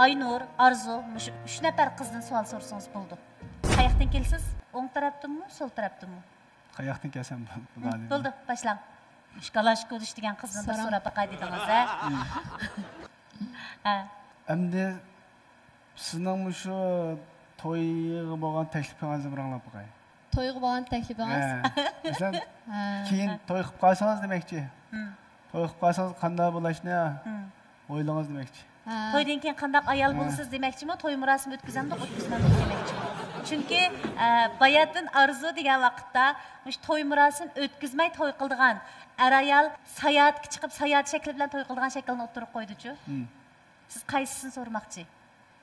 ئاينۇر، ئارزۇ، مۇشۇ ئۈچ نەپەر قىزدىن سوئال سورىسىڭىز بولىدۇ. قاياقتىن كېلىسىز؟ ئوڭ تەرەپتىنمۇ، سول تەرەپتىنمۇ؟ قاياقتىن كەلسەم بولىدۇ؟ بولدى، باشلاڭ. مۇشۇ گالاش كۇدۇش دېگەن قىزدىن بىر سوراپ باقاي دېدىڭىز، ھە؟ ھە. ئەمدى سىزنىڭ مۇشۇ تويغا بولغان تەكلىپىڭىزنى بىر ئاڭلاپ باقاي. تويغا بولغان تەكلىپىڭىز؟ ھە. مەسىلەن، ھە. كېيىن توي قىلىپ قالسىڭىز دېمەكچى. توي قىلىپ قالسىڭىز قانداق بولۇشنى ئويلىڭىز دېمەكچى. ھە. تويدىن كېيىن قانداق ئايال بولىسىز دېمەكچىمۇ؟ توي مۇراسىمى ئۆتكۈزەمدۇق، ئۆتكۈزمەمدۇق دېمەكچىمۇ؟ چۈنكى، ئە، باياتىن ئارزۇ دېگەن ۋاقىتتا مۇشۇ توي مۇراسىمى ئۆتكۈزمەي توي قىلىدىغان ئەر-ئايال ساياھەتكە چىقىپ، ساياھەت شەكلى بىلەن توي قىلىدىغان شەكىلنى ئوتتۇرىغا قويدىچۇ. سىز قايسىسىنى سورىماقچى؟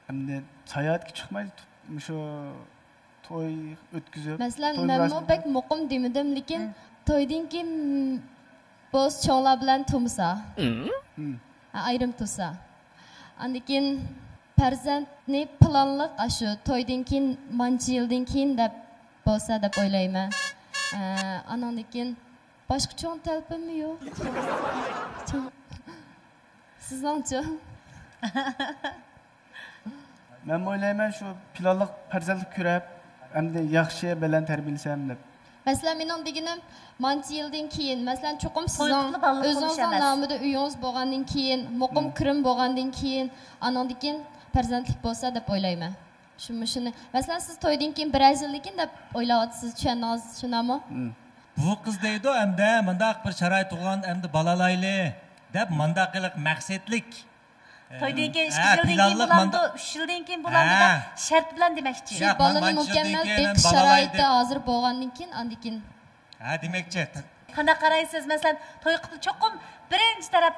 ئەمدى ساياھەتكە چىقماي، مۇشۇ توي ئۆتكۈزۈپ، مەسىلەن، توي مەنمۇ مۇراسىمى بەك مۇقىم دېمىدىم، لېكىن تويدىن كېيىن بولسا چوڭلار بىلەن تۇرمىسا. ھە، ئايرىم تۇرسا. ئاندىن كېيىن پەرزەنتنى پىلانلىق، ئاشۇ تويدىن كېيىن، مانچە يىلدىن كېيىن دەپ بولسا دەپ ئويلايمەن. ئە، ئانىڭدىن كېيىن باشقا چوڭ تەلىپىممۇ يوق. چوڭ. سىزنىڭچۇ؟ مەنمۇ ئويلايمەن، شۇ پىلانلىق پەرزەنتلىك كۆرۈپ، ئەمدى ياخشى بىلەن تەربىيەلىسەم دەپ. مەسىلەن، مېنىڭ دېگىنىم، مانچە يىلدىن كېيىن، مەسىلەن، چوقۇم سىزنىڭ ئۆزىڭىزنىڭ نامىدا ئۆيىڭىز بولغاندىن كېيىن، مۇقىم كىرىم بولغاندىن كېيىن، ئانىڭدىن كېيىن پەرزەنتلىك بولسا دەپ ئويلايمەن. شۇ، مۇشۇنى، مەسىلەن، سىز تويدىن كېيىن بىرەر يىلدىن كېيىن دەپ ئويلاۋاتىسىز، چۈشەندىڭىز، شۇنداقمۇ؟ بۇ قىز دەيدۇ، ئەمدى مۇنداق بىر شارائىت تۇغۇلغان، ئەمدى بالا ئالايلى دەپ، مۇنداق قىلىپ مەقسەتلىك. تويدىن كېيىن ئىككى يىلدىن كېيىن بولامدۇ، ئۈچ يىلدىن كېيىن بولامدۇ دەپ شەرت بىلەن دېمەكچى. شۇ بالىنى مۇكەممەل بېقىش شارائىتى ھازىر بولغاندىن كېيىن، ئاندىن كېيىن. ھە، دېمەكچى. قانداق قارايسىز؟ مەسىلەن، توي قىپلا چوقۇم بىرىنچى تەرەپ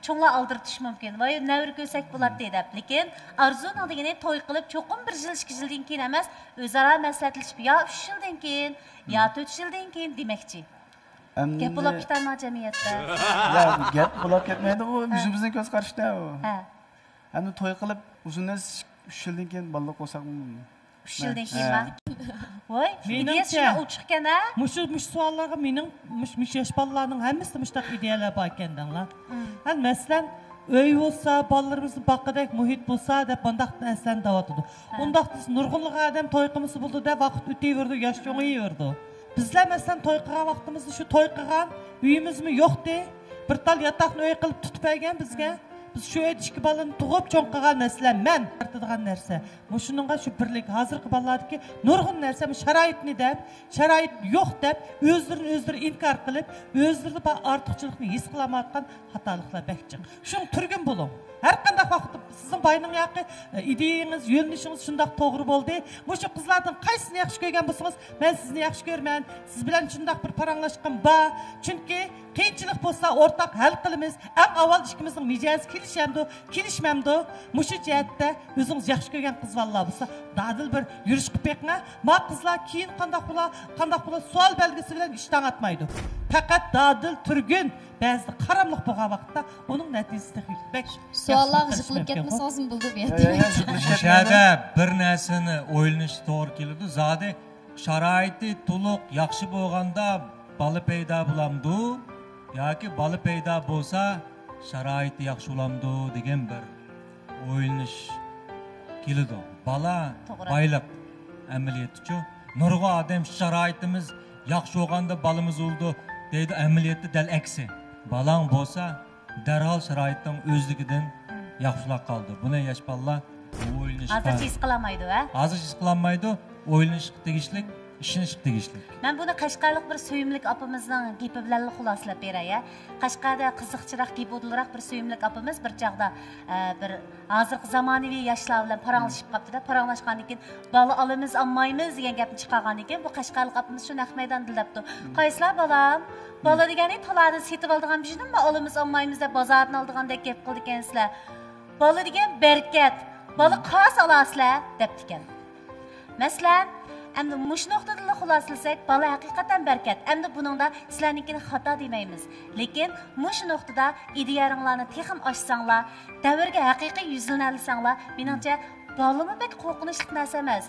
چوڭلار ئالدىرىتىشى مۇمكىن. ۋاي، نەۋرە كۆرسەك بولاتتى دەپ. لېكىن ئارزۇنىڭ دېگىنى توي قىلىپ چوقۇم بىر يىل، ئىككى يىلدىن كېيىن ئەمەس، ئۆزئارا مەسلىھەتلىشىپ، يا ئۈچ يىلدىن كېيىن، يا تۆت يىلدىن كېيىن دېمەكچى. گەپ بولاپ كېتەرما جەمئىيەتتە؟ يا، گەپ بولاپ كەتمەيدۇ، ئۇ ئۆزىمىزنىڭ كۆز قارىشىدا ئۇ. ھە. ئەمدى توي قىلىپ ئۇزۇن ئەمەس، ئۈچ يىلدىن كېيىن بالىلىق بولساقمۇ. ئۈچ يىلدىن كېيىنما؟ ھە. ۋاي، ئىدىيە شۇنداق ئوچۇق ئىكەن ھە؟ مۇشۇ، مۇشۇ سوئاللارغا مېنىڭ، مۇشۇ، مۇشۇ ياش بالىلارنىڭ ھەممىسىدە مۇشۇنداق ئىدىيەلەر بار ئىكەن دەڭلار. ھە، مەسىلەن، ئۆي بولسا، بالىلىرىمىزنى باققۇدەك مۇھىت بولسا دەپ مۇنداق نەرسىلەرنى دەۋاتىدۇ. ئۇنداقتا نۇرغۇنلىغان ئادەم توي قىلمىسا بولىدۇ دەپ ۋاقىت ئۆتۈۋېرىدۇ، ياش چوڭىيىۋېرىدۇ. بىزلەر مەسىلەن توي قىلغان ۋاقتىمىزدا شۇ توي قىلغان ئۆيىمىزمۇ يوقتى. بىر تال ياتاقنى ئۆي قىلىپ تۇتۇپ بەرگەن بىزگە. بىز شۇ ئۆيدە ئىككى بالىنى تۇغۇپ چوڭ قىلغان، مەسىلەن، مەن تارتىدىغان نەرسە. مۇشۇنىڭغا شۇ بىرلىك، ھازىرقى بالىلاردىكى نۇرغۇن نەرسە، مۇشۇ شارائىتنى دەپ، شارائىت يوق دەپ، ئۆزلىرىنى ئۆزلىرى ئىنكار قىلىپ، ئۆزلىرىدە بار ئارتۇقچىلىقنى ھېس قىلالمايۋاتقان خاتالىقلار بەك جىق. شۇڭا تۈرگۈن بولۇڭ. ھەر قانداق ۋاقىتتا سىزنىڭ باينىڭ ياقى، ئە، ئىدىيەڭىز، يۆنىلىشىڭىز شۇنداق توغرا بولدى. مۇشۇ قىزلاردىن قايسىسىنى ياخشى كۆرگەن بولسىڭىز، مەن سىزنى ياخشى كۆرىمەن. سىز بىلەن شۇنداق بىر پاراڭلاشقۇم بار. چۈنكى قىيىنچىلىق بولسا ئورتاق ھەل قىلىمىز. ئەڭ ئاۋۋال ئىككىمىزنىڭ مىجەزى كېلىشەمدۇ، كېلىشمەمدۇ؟ مۇشۇ جەھەتتە ئۆزىڭىز ياخشى كۆرگەن قىز بالىلار بولسا، دادىل بىر يۈرۈش قىلىپ بېقىڭ ھە. ما قىزلار كېيىن قانداق بولا، قانداق بولا سوئال بەلگىسى بىلەن ئىشتان ئاتمايدۇ. پەقەت دادىل تۈرگۈن بەزىدە قاراملىق بولغان ۋاقىتتا ئۇنىڭ نەتىجىسى تېخى بەك سوئاللارغا ياخشى جىقىلىپ كەتمىسىڭىزمۇ بولىدۇ بۇ يەردە. مۇشۇ يەردە بىر نەرسىنى ئويلىنىش توغرا كېلىدۇ. زادى شارائىتى تولۇق ياخشى بولغاندا بالا پەيدا بولامدۇ ياكى بالا پەيدا بولسا شارائىتى ياخشى بولامدۇ دېگەن بىر ئويلىنىش كېلىدۇ. بالا بايلىق ئەمەلىيەتتىچۇ. نۇرغۇن ئادەم شارائىتىمىز ياخشى بولغاندا بالىمىز بولىدۇ دەيدۇ. ئەمەلىيەتتە دەل ئەكسى. بالاڭ بولسا دەرھال شارائىتىڭ ئۆزلۈكىدىن ياخشىلاپ قالىدۇ. بۇنى ياش بالىلار ئويلىنىشقا، ھازىرچە ھېس قىلالمايدۇ ھە؟ ھازىرچە ھېس قىلالمايدۇ. ئويلىنىشقا تېگىشلىك، ئىشىنىشكە تېگىشلىك. مەن بۇنى قەشقەرلىك بىر سۆيۈملۈك ئاپىمىزنىڭ گېپى بىلەنلا خۇلاسىلەپ بېرەي ھە. قەشقەردە قىزىقچىراق، گېپى ئۇدۇلراق بىر سۆيۈملۈك ئاپىمىز بىر چاغدا، ئە، بىر ھازىرقى زامانىۋى ياشلار بىلەن پاراڭلىشىپ قاپتۇ-دە، پاراڭلاشقاندىن كېيىن، بالا ئالىمىز، ئالمايمىز دېگەن گەپنى چىقارغاندىن كېيىن، بۇ قەشقەرلىك ئاپىمىز شۇ نەق مەيداندا دەپتۇ. قايسىلار بالام؟ بالا دېگەننى تالادىن سېتىۋالىدىغان بىزنىڭمۇ ئالىمىز، ئالمايمىز دەپ بازاردىن ئالىدىغاندەك گەپ قىلىدىكەنسىلەر. بالا دېگەن بەرىكەت، بالا قالسا ئالاسىلەر دەپتىكەن. مەسىلەن، ئەمدى مۇشۇ نۇقتىدىنلا خۇلاسىلىسەك، بالا ھەقىقەتەن بەرىكەت. ئەمدى بۇنىڭدا سىلەرنىڭكىنى خاتا دېمەيمىز. لېكىن مۇشۇ نۇقتىدا ئىدىيەلىرىڭلارنى تېخىمۇ ئاچساڭلار، دەۋرگە ھەقىقىي يۈزلىنەلىسەڭلار، مېنىڭچە بالىمۇ بەك قورقۇنچلۇق نەرسە ئەمەس.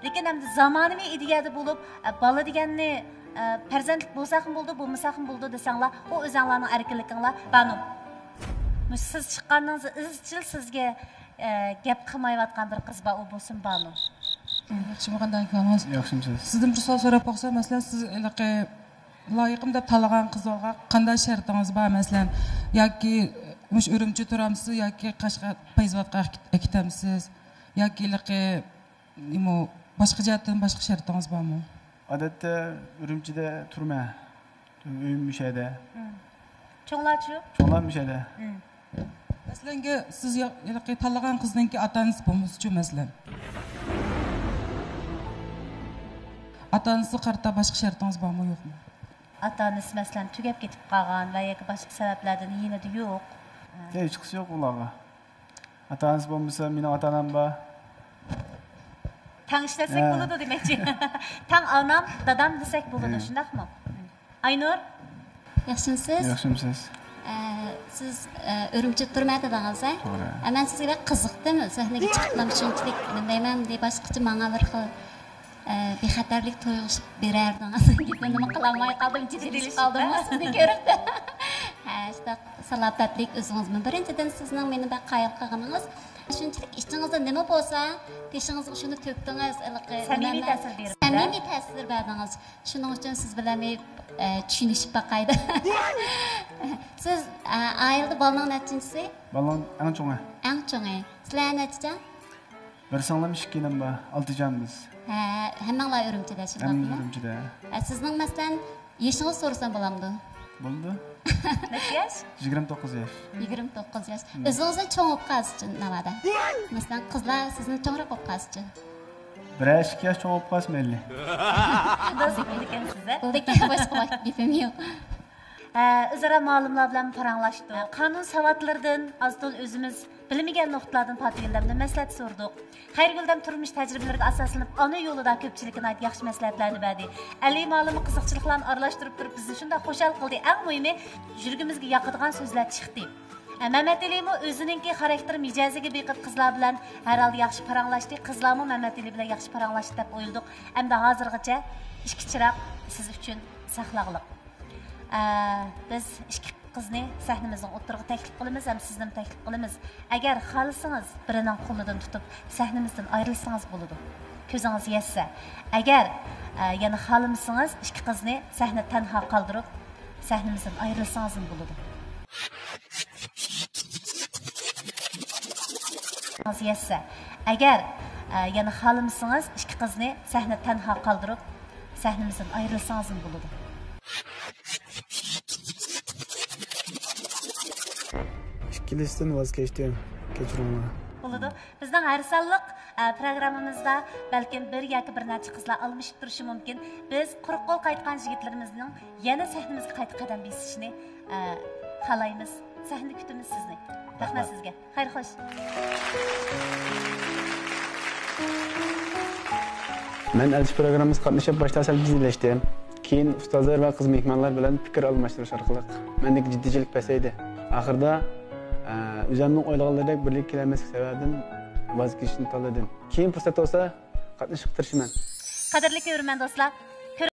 لېكىن ئەمدى زامانىۋى ئىدىيەدە بولۇپ، ئە، بالا دېگەننى، ئە، پەرزەنتلىك بولساقمۇ بولىدۇ، بولمىساقمۇ بولىدۇ دېسەڭلار، ئۇ ئۆزەڭلارنىڭ ئەركىنلىكىڭلار. بانۇ، مۇشۇ سىز چىققاندىڭىز ئىزچىل سىزگە، ئە، گەپ قىلمايۋاتقان بىر قىز بار، ئۇ بولسۇن بانۇ. ياخشىمۇ، قانداق ئەھۋالىڭىز؟ ياخشىمۇسىز؟ سىزدىن بىر سوئال سوراپ باقسام، مەسىلەن، سىز ھېلىقى لايىقىم دەپ تاللىغان قىزلارغا قانداق شەرتىڭىز بار؟ مەسىلەن، ياكى مۇشۇ ئۈرۈمچىدە تۇرامسىز ياكى قەشقەر، پەيزاۋاتقا ئەكىتەمسىز؟ ياكى ھېلىقى نېمە، باشقا جەھەتتىن باشقا شەرتىڭىز بارمۇ؟ ئادەتتە ئۈرۈمچىدە تۇرىمەن. ئۆيۈم مۇشۇ يەردە. مم. چوڭلارچۇ؟ چوڭلار مۇشۇ يەردە. مم. مەسىلەنگە، سىز يا-، ھېلىقى تاللىغان قىزنىڭكى ئاتا-ئانىسى بولمىسىچۇ، مەسىلەن؟ ئاتا-ئانىسىغا قارىتا باشقا شەرتىڭىز بارمۇ، يوقمۇ؟ ئاتا-ئانىسى، مەسىلەن، تۈگەپ كېتىپ قالغان ۋە ياكى باشقا سەۋەبلەردىن يېنىدا يوق. ھېچقىسى يوق ئۇلارغا. ئاتا-ئانىسى بولمىسا، مېنىڭ ئاتا-ئانام بار. تەڭ ئىشلەتسەك ھە. بولىدۇ دېمەكچى. تەڭ ئانام، دادام دېسەك بولىدۇ، ھە. شۇنداقمۇ؟ ئاينۇر؟ ياخشىمۇسىز؟ ياخشىمۇسىز؟ ئە، سىز، ئە، ئۈرۈمچىدە تۇرىمەن دېدىڭىز، ھە؟ توغرا. ئە، مەن سىزگە بەك قىزىقتىم. سەھنىگە چىقىپلا شۇنچىلىك، نېمە دەيمەن، باشقىچە ماڭا بىر خىل ئە، بىخەتەرلىك تۇيغۇسى بېرەردىڭىز. گېپىمنىمۇ قىلالماي قالدىم، جىددىيلىشىپ قالدىممۇ سىزنى كۆرۈپ؟ ھە، شۇنداق سالاپەتلىك ئۆزىڭىزمۇ. بىرىنچىدىن، سىزنىڭ مېنى بەك قايىل قىلغىنىڭىز، شۇنچىلىك ئىچىڭىزدە نېمە بولسا، بېشىڭىزغا شۇنى تۆكتىڭىز، ھېلىقى سەمىمىي نېمە، تەسىر بېرىپ، سەمىمىي تەسىر بەردىڭىز. شۇنىڭ ئۈچۈن سىز بىلەن مېنى، ئە، چۈشىنىشىپ باقايلى. سىز، ئە، ئائىلىدە بالىنىڭ نەچچىنچىسى؟ بالىنىڭ ئەڭ چوڭى. ئەڭ چوڭى. سىلەر نەچچە جان؟ بىر سىڭلىم، ئىككى ئىنىم بار، ئالتە جان بىز. ھە، ھەممەڭلار ئۈرۈمچىدە، شۇنداقمۇ؟ ھەممىمىز ئۈرۈمچىدە. ھە، سىزنىڭ، مەسىلەن، يېشىڭىزنى سورىسام بولامدۇ؟ بولىدۇ. نەچچە ياش؟ يىگىرمە توققۇز ياش. يىگىرمە توققۇز ياش. مم. ئۆزىڭىزدىن چوڭ بولۇپ قالسىچۇ، ناۋادا؟ مەسىلەن، قىزلار سىزدىن چوڭراق بولۇپ قالسىچۇ؟ بىرەر ئىككى ياش چوڭ بولۇپ قالسا مەيلى. شۇنداق بولىدىكەنسىز، ھە؟ بولىدىكەن، باشقا گېپىم يوق. ھە، ئۆزئارا مۇئەللىملەر بىلەن پاراڭلاشتۇق. قانۇن ساۋاتلىرىدىن ئاز-تولا ئۆزىمىز بىلمىگەن نۇقتىلاردىن پاتىگۈلدەمدىن مەسلىھەت سورىدۇق. خەيرىگۈلدەم تۇرمۇش تەجرىبىلىرىگە ئاساسلىنىپ، ئانا يولىدا كۆپچىلىككە ناھايىتى ياخشى مەسلىھەتلەرنى بەردى. ئەلى مۇئەللىممۇ قىزىقچىلىقلارنى ئارىلاشتۇرۇپ تۇرۇپ، بىزنى شۇنداق خۇشال قىلدى. ئەڭ مۇھىمى، يۈرىكىمىزگە ياقىدىغان سۆزلەر چىقتى. ئە، مەمەت ئېلىمۇ ئۆزىنىڭكى خاراكتېر مىجەزىگە بېقىپ قىزلار بىلەن ھەر ھالدا ياخشى پاراڭلاشتى. قىزلارمۇ مەمەت ئېلى بىلەن ياخشى پاراڭلاشتى دەپ ئويلىدۇق. ئەمدى ھازىرغىچە ئىككى چىراغ سىز ئۈچۈن ساقلىغلىق. ئە، بىز ئىككى قىزنى سەھنىمىزنىڭ ئوتتۇرىغا تەكلىپ قىلىمىز ھەم سىزنىمۇ تەكلىپ قىلىمىز. ئەگەر خالىسىڭىز، بىرىنىڭ قولىدىن تۇتۇپ، سەھنىمىزدىن ئايرىلسىڭىز بولىدۇ. كۆزىڭىز يەتسە. ئەگەر، ئە، يەنە خالىمىسىڭىز، ئىككى قىزنى سەھنىدە تەنھا قالدۇرۇپ، سەھنىمىزدىن ئايرىلسىڭىزمۇ بولىدۇ. يەتسە. ئەگەر، ئە، يەنە خالىمىسىڭىز، ئىككى قىزنى سەھنىدە تەنھا قالدۇرۇپ، سەھنىمىزدىن ئايرىلسىڭىزمۇ بولىدۇ. ئىككىلىسىدىن ۋاز كەچتىم، كەچۈرۈڭلار. بولىدۇ. بىزنىڭ ھەر سانلىق، ئە، پروگراممىمىزدا بەلكىم بىر ياكى بىر نەچچە قىزلار ئالمىشىپ تۇرۇشى مۇمكىن. بىز قۇرۇق قول قايتقان يىگىتلىرىمىزنىڭ يەنە سەھنىمىزگە قايتا قەدەم بېسىشىنى، ئە، خالايمىز. سەھنىدە كۈتىمىز سىزنى. رەھمەت سىزگە. خەير خوش. مەن ئەلچى پروگراممىسىغا قاتنىشىپ، باشتا سەل جىددىيلەشتىم. كېيىن ئۇستازلار ۋە قىز مېھمانلار بىلەن پىكىر ئالماشتۇرۇش ئارقىلىق مەندىكى جىددىيچىلىك پەسەيدى. ئاخىرىدا، ئە، ئۆزۈمنىڭ ئويلىغانلىرىدەك بىرلىككە كېلەلمەسلىك سەۋەبىدىن ۋاز كېچىشنى تاللىدىم. كېيىن پۇرسەت بولسا، قاتنىشىشقا تىرىشىمەن. قەدىرلىك كۆرۈرمەن دوستلار،